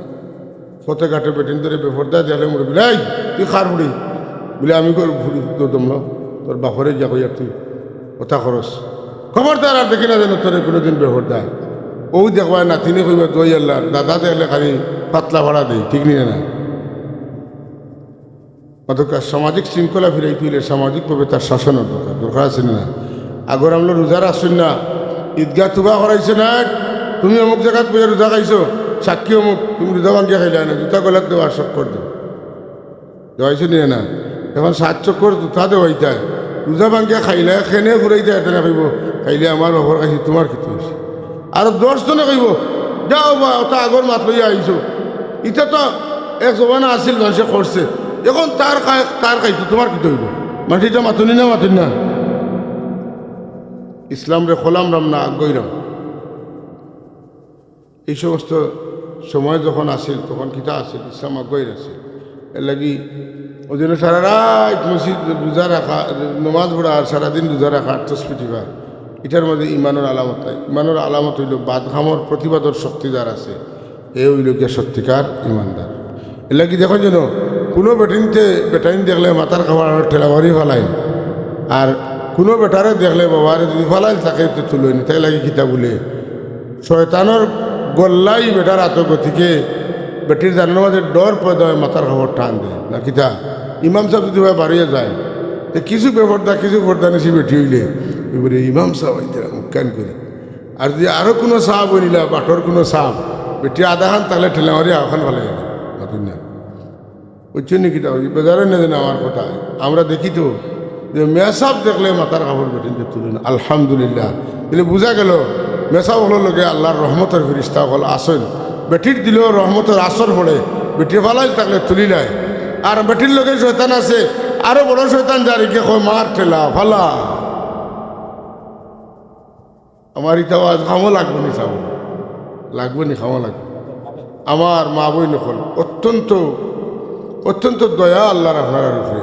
পথে ঘাটে বেটিন্তরে বেপর্দা দেখলে মুরব্বি, "এই, তুই কার ফুড়ি?" বলে, "আমি কার ফুড়ি, তোর দম না, তোর বাপরে গিয়া কইয়ার তুই।" কথা খরচ। খবরদার আর দেখি না যেন তোরে কুনুদিন বেপর্দা। অউ দেখবায় নাতিনে কইবা, "দোয়াই আল্লার, দাদা দেখলে খালি পাতলা ফাড়া দেই," ঠিক নি না? অতএব সামাজিক শৃঙ্খলা ফিরাইতে অইলে সামাজিকভাবে তার শাসনর দরকার, দরকার আছে না? আগর আমলো রোজা রাখছইন না, ঈদগাহ তুবা করাইছে না, "তুমি অমুক জাগাত বইয়া রোজা খাইছো, সাক্ষী অমুক, তুমি রোজা ভাঙ্গিয়া খাইলায় না, জুতা গলাত দেওয়া চক্কর দেও।" দেওয়াইছে নি না? এখন সাত চক্কর জুতা দেওয়াইতায়, রোজা ভাঙ্গিয়া খাইলায়, কেনে ফুরাইতায়, এতে না কইবো, "খাইলে আমার বাপর কাছে তুমার কিতা অইছে?" আর দশ জনে কইবো, "যাও বা, অতা আগর মাত লইয়া আইছো, ইতা তো এক জমানা আছিল, মানষে করছে, এখন তার খায়, তার খাইতো, তুমার কিতা অইবো?" মানষে ইতা মাতইন নি না, মাতইন না? ইসলামরে খোলাম রাম না আগুয়াইরাম। এই সমস্ত সময় যখন আছিল, তখন কিতা আছিল? ইসলাম আগুয়াইর আছিল। এরলাগি অউ জন্য সারা রাইত মসজিদ রোজা রাখা, নমাজ পড়া আর সারাদিন রোজা রাখা আর তসবি টিপা, ইটার মাঝে ইমানর আলামত নাই। ইমানর আলামত অইলো বাদ কামর প্রতিবাদর শক্তি যার আছে, এ অইলো গিয়া সত্যিকার ইমানদার। এরলাগি দেখো যেন কুনু বেটিন্তে, বেটাইন দেখলে মাথার কাপড় আরো ঠেলা মারি ফালাইন, আর কুনু বেটারে দেখলে বাবারে যদি ফালাইল থাকে তো তুলইন, তাই লাগি কিতা বলে শয়তানর গল্লাই বেটার আতো, গতিকে বেটির জানর মাঝে ডর পয়দা অয়, মাথার কাপড় টান দেয় না কিতা? ইমাম সাব যদি অয় বারইয়া যায়, তে কিছু বেপর্দা, কিছু পর্দানিশি বেটি অইলে, এবারে ইমাম সাব আইতে মুখখান করি। আর যদি আরো কুনু সাব অইলা, বাটর কুনু সাব, বেটি আধাখান তাইলে ঠেলা মারি আখান ফালাই যাবে। মাতইন না। বুঝছইন নি কিতা অইছে? বেজার অইন না যেন আমার কথায়। আমরা দেখি তো যে মেসাব দেখলে মাথার কাপড় বেটিন্তে তুলইন, আলহামদুলিল্লাহ। তাইলে বুঝা গেলো মেসাব অকলর লগে আল্লার রহমতর ফিরিস্তা অকল আছইন। বেটির দিলো রহমতর আসর পড়ে, বেটি ফালাইল থাকলে তুলিলায়। আর বেটির লগে শয়তান আছে, আরো বড় শয়তান যার, ইগে কয়, "মার ঠেলা, ফালা।" আমার ইতা ওয়াজ কামো লাগবো নি, চাবো? লাগবো নি, কামো লাগবো। আমার মা বইন অকল, অত্যন্ত, অত্যন্ত দয়া আল্লাহর আপনারার উপরে।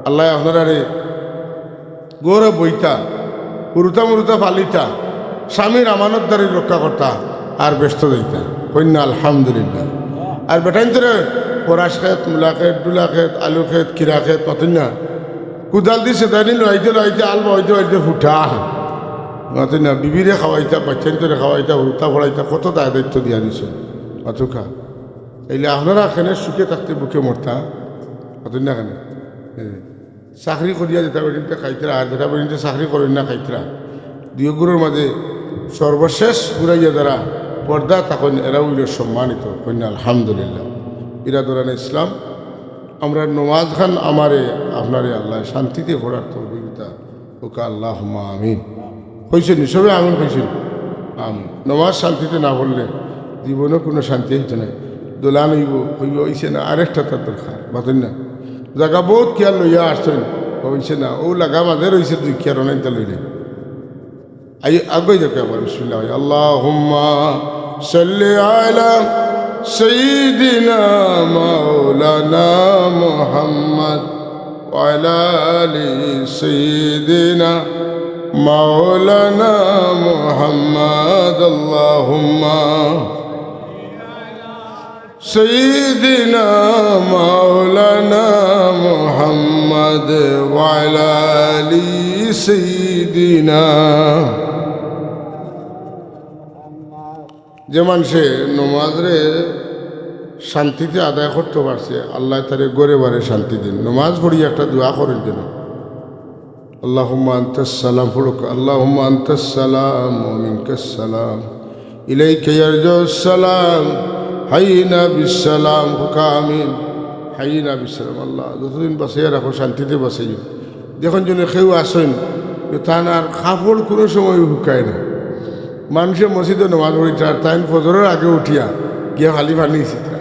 আল্লাহ আপনারারে গৌরব বইতা, হুরুতা মুরুতা ফালিতা, স্বামীর আমানতদারি রক্ষা করতা, আর বেহেস্তো যাইতা। কইন না আলহামদুলিল্লাহ। আর বেটাইন্তরে ফরাস খেত, মুলা খেত, ডুলা খেত, আলু খেত, কিরা খেত, মাতইন না। কুদাল দি সেদানি লইতে লইতে, আল বওয়াইতে বওয়াইতে ফুটা। মাতইন না, বিবিরে খাওয়াইতা, বাচ্চাইন্তরে খাওয়াইতা, হুরুতা পড়াইতা, কত দায় দায়িত্ব দিয়া দিছে। অতকা। এইলে আপনারা কেনে সুখে থাকতে বুকে মরতা? মাতইন না কেনে? এই। চাকরি করিয়া যেটা বেটিন্তে খাইতরা, আর যেটা বেটিন্তে চাকরি করইন না খাইতরা, দুই গুরুর মাঝে সর্বশেষ গুরাইয়া যারা পর্দা থাকইন, এরা অইল সম্মানিত। কইন না আলহামদুলিল্লাহ। ইরা ধরেন ইসলাম, আমরা নমাজ খান আমারে আপনারে আল্লাহ শান্তিতে পড়ার তৌফিক দিতা। ওকে আল্লাহুম্মা আমিন। কইছইন নি? সবে আমিন কইছইন? আমিন। নমাজ শান্তিতে না পড়লে জীবনও কোনো শান্তি অইতো নায়। দোলান অইবো, অইবো, অইছে না, আরেকটা তার দরকার, মাতইন না। জাগা বউত কিয়ার লইয়া আসছইন, অইছে না, অউ লাগা মাঝে রইছে দুই কিয়ার, অনাইনতা লইলে। আই, আগে দেখো একবার, বিসমিল্লাহ। আল্লাহুম্মা সাল্লি আলা সাইয়্যিদিনা মাওলানা মুহাম্মদ ওয়া আলা আলি সাইয়্যিদিনা মাওলানা মুহাম্মদ। আল্লাহুম্মা সাইয়্যিদিনা মাওলানা মুহাম্মদ ওয়া আলা আলি সাইয়্যিদিনা। যে মানষে নমাজরে শান্তিতে আদায় করতো পারছে, আল্লায় তারে ঘরে বারে শান্তি দিন। নমাজ পড়িয়া একটা দোয়া করইন যেন, আল্লাহুম্মা আনতাস সালাম পড়ুক, আল্লাহুম্মা আনতাস সালাম ওয়া মিনকাস সালাম, ইলাইকা ইয়ারজাউস সালাম, হাইয়িনা বিস সালাম, কউক্কা আমিন। হাইয়িনা বিস সালাম, আল্লাহ যতদিন বাঁচাইয়া রাখো শান্তিতে বাঁচাইও। দেখইন যেন কেউ আছইন যে তান আর কাপড় কোনো সময় হুকায় না। মানষে মসজিদো নমাজ পড়িতরা, তাইন ফজরর আগে উঠিয়া গিয়া খালি পানি ছিটরা।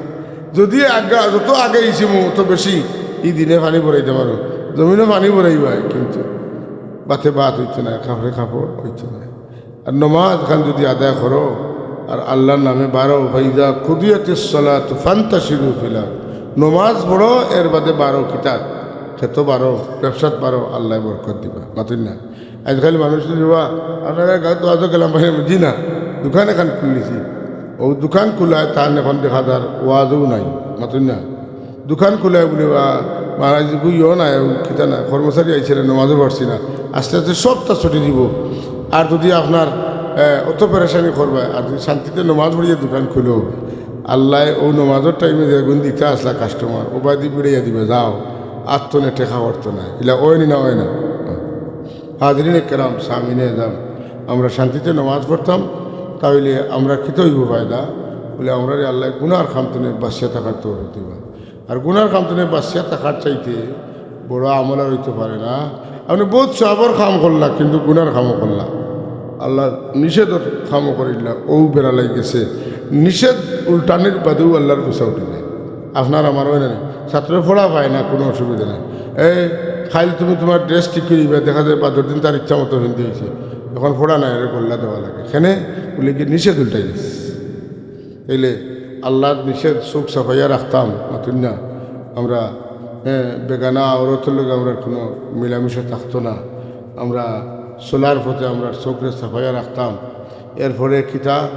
যদি আগে, যত আগে ইছিমু, অত বেশি ই দিনে পানি ভরাইতে পারো। জমিনো পানি ভরাইবায়, কিন্তু বাতে বাত অইতো নায়, কাপড়ে কাপড় অইতো নায়। আর নমাজ খান যদি আদায় করো, আর আল্লাহর নামে বারো, ফাইজা কুদিয়াতিস সালাতু ফান্তাশিরু ফিল আরদ। নমাজ পড়ো, এর বাদে বারো কিতাত, খেতো বারো, ব্যবসাত বারো, আল্লায় বরকত দিবা। মাতইন না? আইজকাল মানুষ তো দিবা, আপনারা গাঁও তো আজও গেলাম ভাই, জি না, দোকান এখান খুললিছি। অউ দোকান খুলায় তান এখন দেখা যার ওয়াজও নাই, মাতইন না? দোকান খুলায় বুলে, বা, মহারাজ, ইগু ইয়ো নাই, অউ কিতা নাই, কর্মচারী আইছে না, নমাজও পড়ছি না, আস্তে আস্তে সবতা ছুটি দিব। আর যদি আপনার, এ, অত পেরেশানি করবায়, আর যদি শান্তিতে নমাজ পড়িয়া দোকান খুলো, আল্লায় অউ নমাজর টাইমে যেগুন দিতা আসলা কাস্টমার, অউ বায়দি বিড়াইয়া দিবা, যাও, আর তো নে টেকা করতো না, ইলা অয়নি না, অয় না। হাজিরিনে কেরাম, সামিনে এজাম, আমরা শান্তিতে নমাজ পড়তাম, তাইলে আমরা কিতা অইবো ফায়দা? বুলে, আমরারে আল্লায় গুনার কাম তনে বাঁচিয়া থাকার তৌফিক দিবা। আর গুনার কাম তনে বাঁচিয়া থাকার চাইতে বড় আমল আর অইতো পারে না। আপনে বউত সওয়াবর কাম করলা, কিন্তু গুনার কামও করলা, আল্লার নিষেধর কামও করিলা, অউ বেড়া লাগি গেছে। নিষেধ উল্টানির বাদেউ আল্লার গুসা উঠি যায়। আপনার আমার অয় না নি? ছাত্রর পড়া পায় না, কোনো অসুবিধা নাই। এই, কাইল তুমি তুমার ড্রেস ঠিক করিবা, দেখা যায় বাদর দিন তার ইচ্ছা মতো পিন্দি অইছে। এখন পড়া নাই, এরে গল্লা দেওয়া লাগে। কেনে? বুলে কিতা, নিষেধ উল্টাই গেছে। তাইলে আল্লার নিষেধ চউখ চাপাইয়া রাখতাম, মাতইন না? আমরা, হ্যাঁ, বেগানা আওরতর লগে আমরার কোনো মিলামিশা থাকতো না। আমরা চলার পথে আমরার চউখরে চাপাইয়া রাখতাম। এরপরে কিতা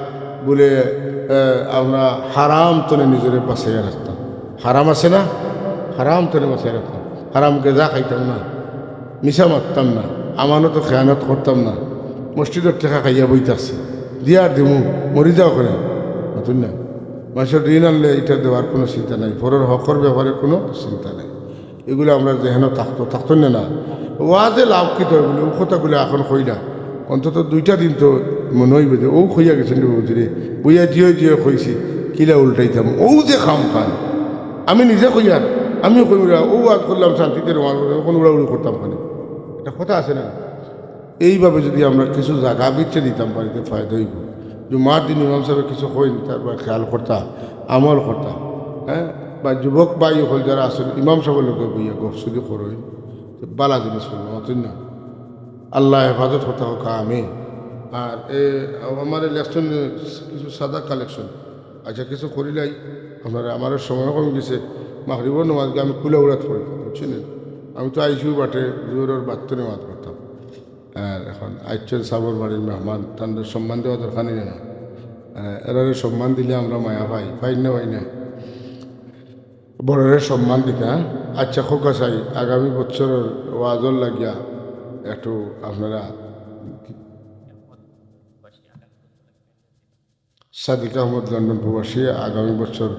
বুলে, এ, আমরা হারাম তনে নিজরে বাঁচাইয়া রাখতাম। হারাম আছে না? হারাম তনে বাঁচাইয়া রাখতাম। হারাম গেজা খাইতাম না, মিছা মাততাম না, আমানতো খেয়ানত করতাম না, মসজিদর টেকা খাইয়া বই থাকছি, দিয়ার দিমু, মরি যাও করে, মাতইন না? মানষর ঋণ আনলে ইটা দেওয়ার কোনো চিন্তা নাই, পরর হকর ব্যাপারে কোনো চিন্তা নাই। ইগুলা আমরার জেহেনো থাকতো, থাকতো না, না? ওয়াজে লাভ কিতা অয় বুলে, অউ কথাগুলা এখন কইলা, অন্তত দুইটা দিন তো মনো অইবো যে অউ কইয়া গেছইন রে বউজিরে, বইয়া জিও জিও কইছি, কিলা উল্টাইতাম, অউ যে কাম খান। আমি নিজে কইয়ার, আমিও কইমু রে, অউ ওয়াজ করলাম শান্তিতে রোমান করে, অখন উড়াউড়ি করতাম কেনে। একটা কথা আছে না? এইভাবে যদি আমরা কিছু জাগা বিচ্ছেদ দিতাম পারি, তে ফায়দা অইবো। জুমার দিন ইমাম সাবে কিছু কইন, তারপর খেয়াল করতা, আমল করতা। হ্যাঁ, বা যুবক ভাই অকল যারা আছইন, ইমাম সাবর লগে বইয়া গফ যদি করইন, তে বালা জিনিস অইবো, মাতইন না? আল্লায় হেফাজত করতা হউক, আমিন। আর এ, আমার ইলেকশন কিছু সাদা কালেকশন, আচ্ছা, কিছু করিলাই। আপনারা, আমার সময় কমি গেছে, মাগরিবর নামাজ গিয়া আমি কুলাউড়াত পড়ি, বুঝছইন নি? আমি তো আইছি বাটে, জোহরর বাদ তো নামাজ পড়তাম। আর এখন আইছইন সাবর বাড়ির মেহমান, তানরে সম্মান দেওয়া দরকার নি না? আহ, এরারে সম্মান দিলে আমরা মায়া পাই, পাই না, পাই না? বড়রে সম্মান দিতা। আচ্ছা, খোকা সাই, আগামী বছরর ওয়াজর লাগিয়া একটু আপনারা সাদিক আহমদ লন্ডন প্রবাসী আগামী বছর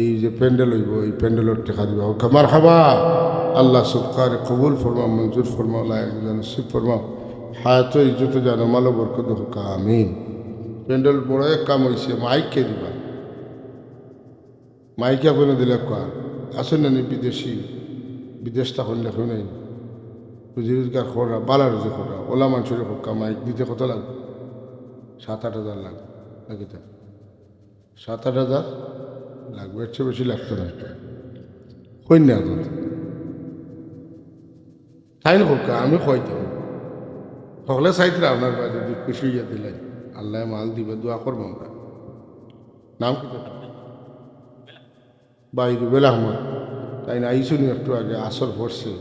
এই যে প্যান্ডেল অইবো, এই প্যান্ডেলর টেকা দিবা। হউক্কা মারহাবা। আল্লাহ সদকারে কবুল ফরমাও, মঞ্জুর ফরমাও, লায়েক জান নসিব ফরমাও। হায়াতো ইজ্জতো জানো মালো বরকত দেও, হউক্কা আমিন। প্যান্ডেল বড় এক কাম অইছে, মাইক কে দিবা? মাইক একজনে দিলা কউক্কা। আছইন না নি বিদেশি, বিদেশ থাকইন লেখইন নাই। রুজি রোজগার কররা, বালা রুজি কররা, অলা মানষরে কউক্কা মাইক দিতে কত লাগবো? সাত আট হাজার লাগবো, নাকি তা? সাত আট হাজার লাগবো, এর চেয়ে বেশি লাগতো না। কইন না এখন। তাইন কউক্কা, আমি কইতাম। হকলে চাইতরা আপনার বায় যদি খুশি অইয়া দিলাইন, আল্লায় মাল দিবা, দোয়া করমু আমরা। নাম কিতা? ভাই রুবেল আহমদ, তাইন আইছইন একটু আগে, আসর পড়ছে,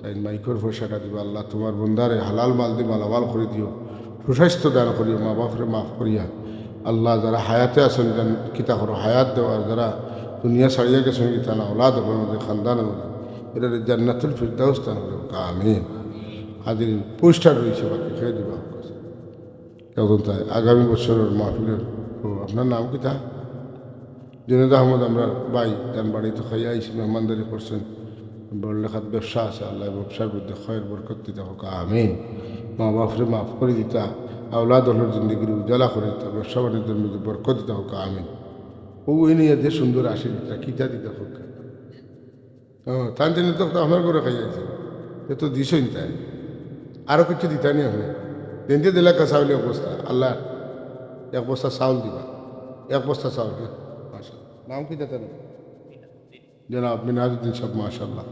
তাইন মাইকর পয়সাটা দিবা। আল্লাহ তুমার বন্দারে হালাল মাল দি মালামাল করি দিও, সুস্বাস্থ্য দান করিও, মা বাপরে মাফ করিয়া। আল্লাহ যারা হায়াতে আছইন, জান-, কিতা করো, হায়াত দেও, আর যারা দুনিয়া ছাড়িয়া গেছইন, কিতা না, আওলাদ অকলর মাঝে, খানদানর মাঝে, এরারে জান্নাতুল ফিরদাউস দান করিও, আমিন। হাজিরিন, পোস্টার রইছে, বাকি খেয়ে দিবা। এখন তাই আগামী বছরর মাহফিলর, ও, আপনার নাম কিতা? জুনেদ আহমদ, আমরার ভাই, তান বাড়িত খাইয়া আইছি, মেহমানদারি করছইন। বড় লেখাত ব্যবসা আছে, আল্লায় ব্যবসার মধ্যে খয়ের বরকত দিতা হউক্কা, আমিন। মা বাপরে মাফ করি দিতা, আওলাদ অকলর জিন্দেগিরে উজালা করি দিতা, ব্যবসা বাণিজ্যর মধ্যে বরকত দিতা হউক্কা, আমিন। ও, ওই নিয়ে যে সুন্দর আশীর্বাদটা কিতা দিতা হউক্কা। ও, তান জন্য তো আপনার ঘরো খাইয়া আইছি। তে তো দিছইন তাইন। আরো কিছু দিতা নি আপনে? যেনতে দিলা কাঁচা অইলে এক বস্তা। আল্লাহ, এক বস্তা চাউল দিবা। এক বস্তা চাউল, হ্যাঁ। মাশাআল্লাহ। নাম কিতা তান? জনাব মিনহাজউদ্দিন সাব, মাশাআল্লাহ।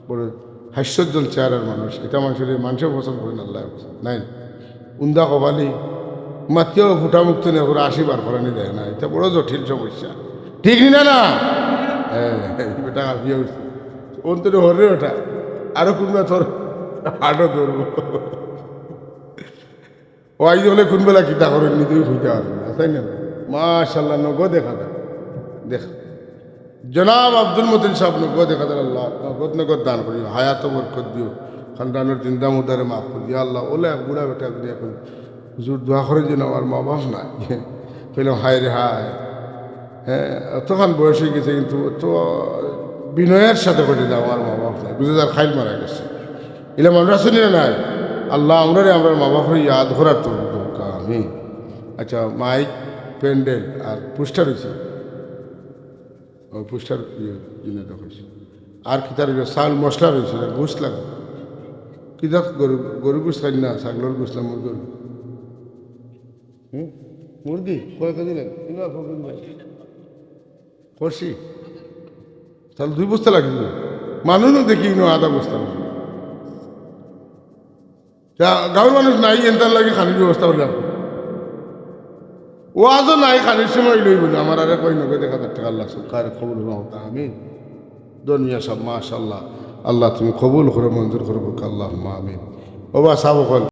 বড় হাস্যোজ্জ্বল চেহারার মানুষ। ইতা মানষরে, মানষে পছন্দ করইন, আল্লায় পছন্দ করইন। উন্দা কপালি, মাতিয়াও ফুটা মুখ থনে, ওরা আশি বার করানি যায় না। ইটা বড় জটিল সমস্যা। ঠিক নি না, না? হ্যাঁ, এই বেটা হাফিয়া উঠছে। অন্তরে হররে ওটা। আরো কুনবা তোর হাটও ধরবো। ও আইজ হলে কুন বেলা কিতা করইন, নিজেও কইতা পারইন না, তাই না? মাশাআল্লাহ, নগদ এক হাজার। দেখ, জনাব আব্দুল মতিন সাব নগদ এক হাজার, আল্লাহ নগদ নগদ দান করি, হায়াতো বরকত দিও, খানদানর জিন্দা মুর্দারে মাফ করি দিও, আল্লাহ। ওলা এক বুড়া বেটা, বুড়ি এখন হুজুর দোয়া করি যেন আমার মা বাপ নাই। কইলাম, হায় রে হায়, হ্যাঁ, অতখান বয়স অই গেছে, কিন্তু অত বিনয়ের সাথে কইলে যে আমার মা বাপ নাই, বুঝে যার খাইল মারা গেছে। ইলা মানুষ আছে নি না নাই? আল্লাহ, আমরারে আমরার মা বাপরে ইয়াদ করার তৌফিক দেউক্কা, আমিন। আচ্ছা, মাইক, প্যান্ডেল আর পোস্টার অইছে। ও, পোস্টার ইয়ে, ইয়ে দেখাইছে। আর কিতা রইল? চাউল মশলা রইছে না, গোস্ত লাগে। কিতা গরু, গরু গোস্ত খাইন না, ছাগলর গোস্ত না, মুরগর গোস্ত? হুম? মুরগি? কয় কেজি লাগে? কিলো আর কয় কেজি লাগে? করছি? তাইলে দুই বস্তা লাগিল। মানুষ না দেখি ইনো আধা বস্তা লাগে। তা গাঁওর মানুষ নাই, এনতার লাগি খানির ব্যবস্থা করলাম। ওয়াজও নাই, খানির সময় লই বলে, আমার আরে কই নগদ এক হাজার টেকা, আল্লাহ সদকারে কবুল করো, আমিন। ধর্মিয়া সাব, মাশাআল্লাহ, আল্লাহ তুমি কবুল করো, মঞ্জুর করো, আল্লাহুম্মা আমিন। ও বা সাব অকল,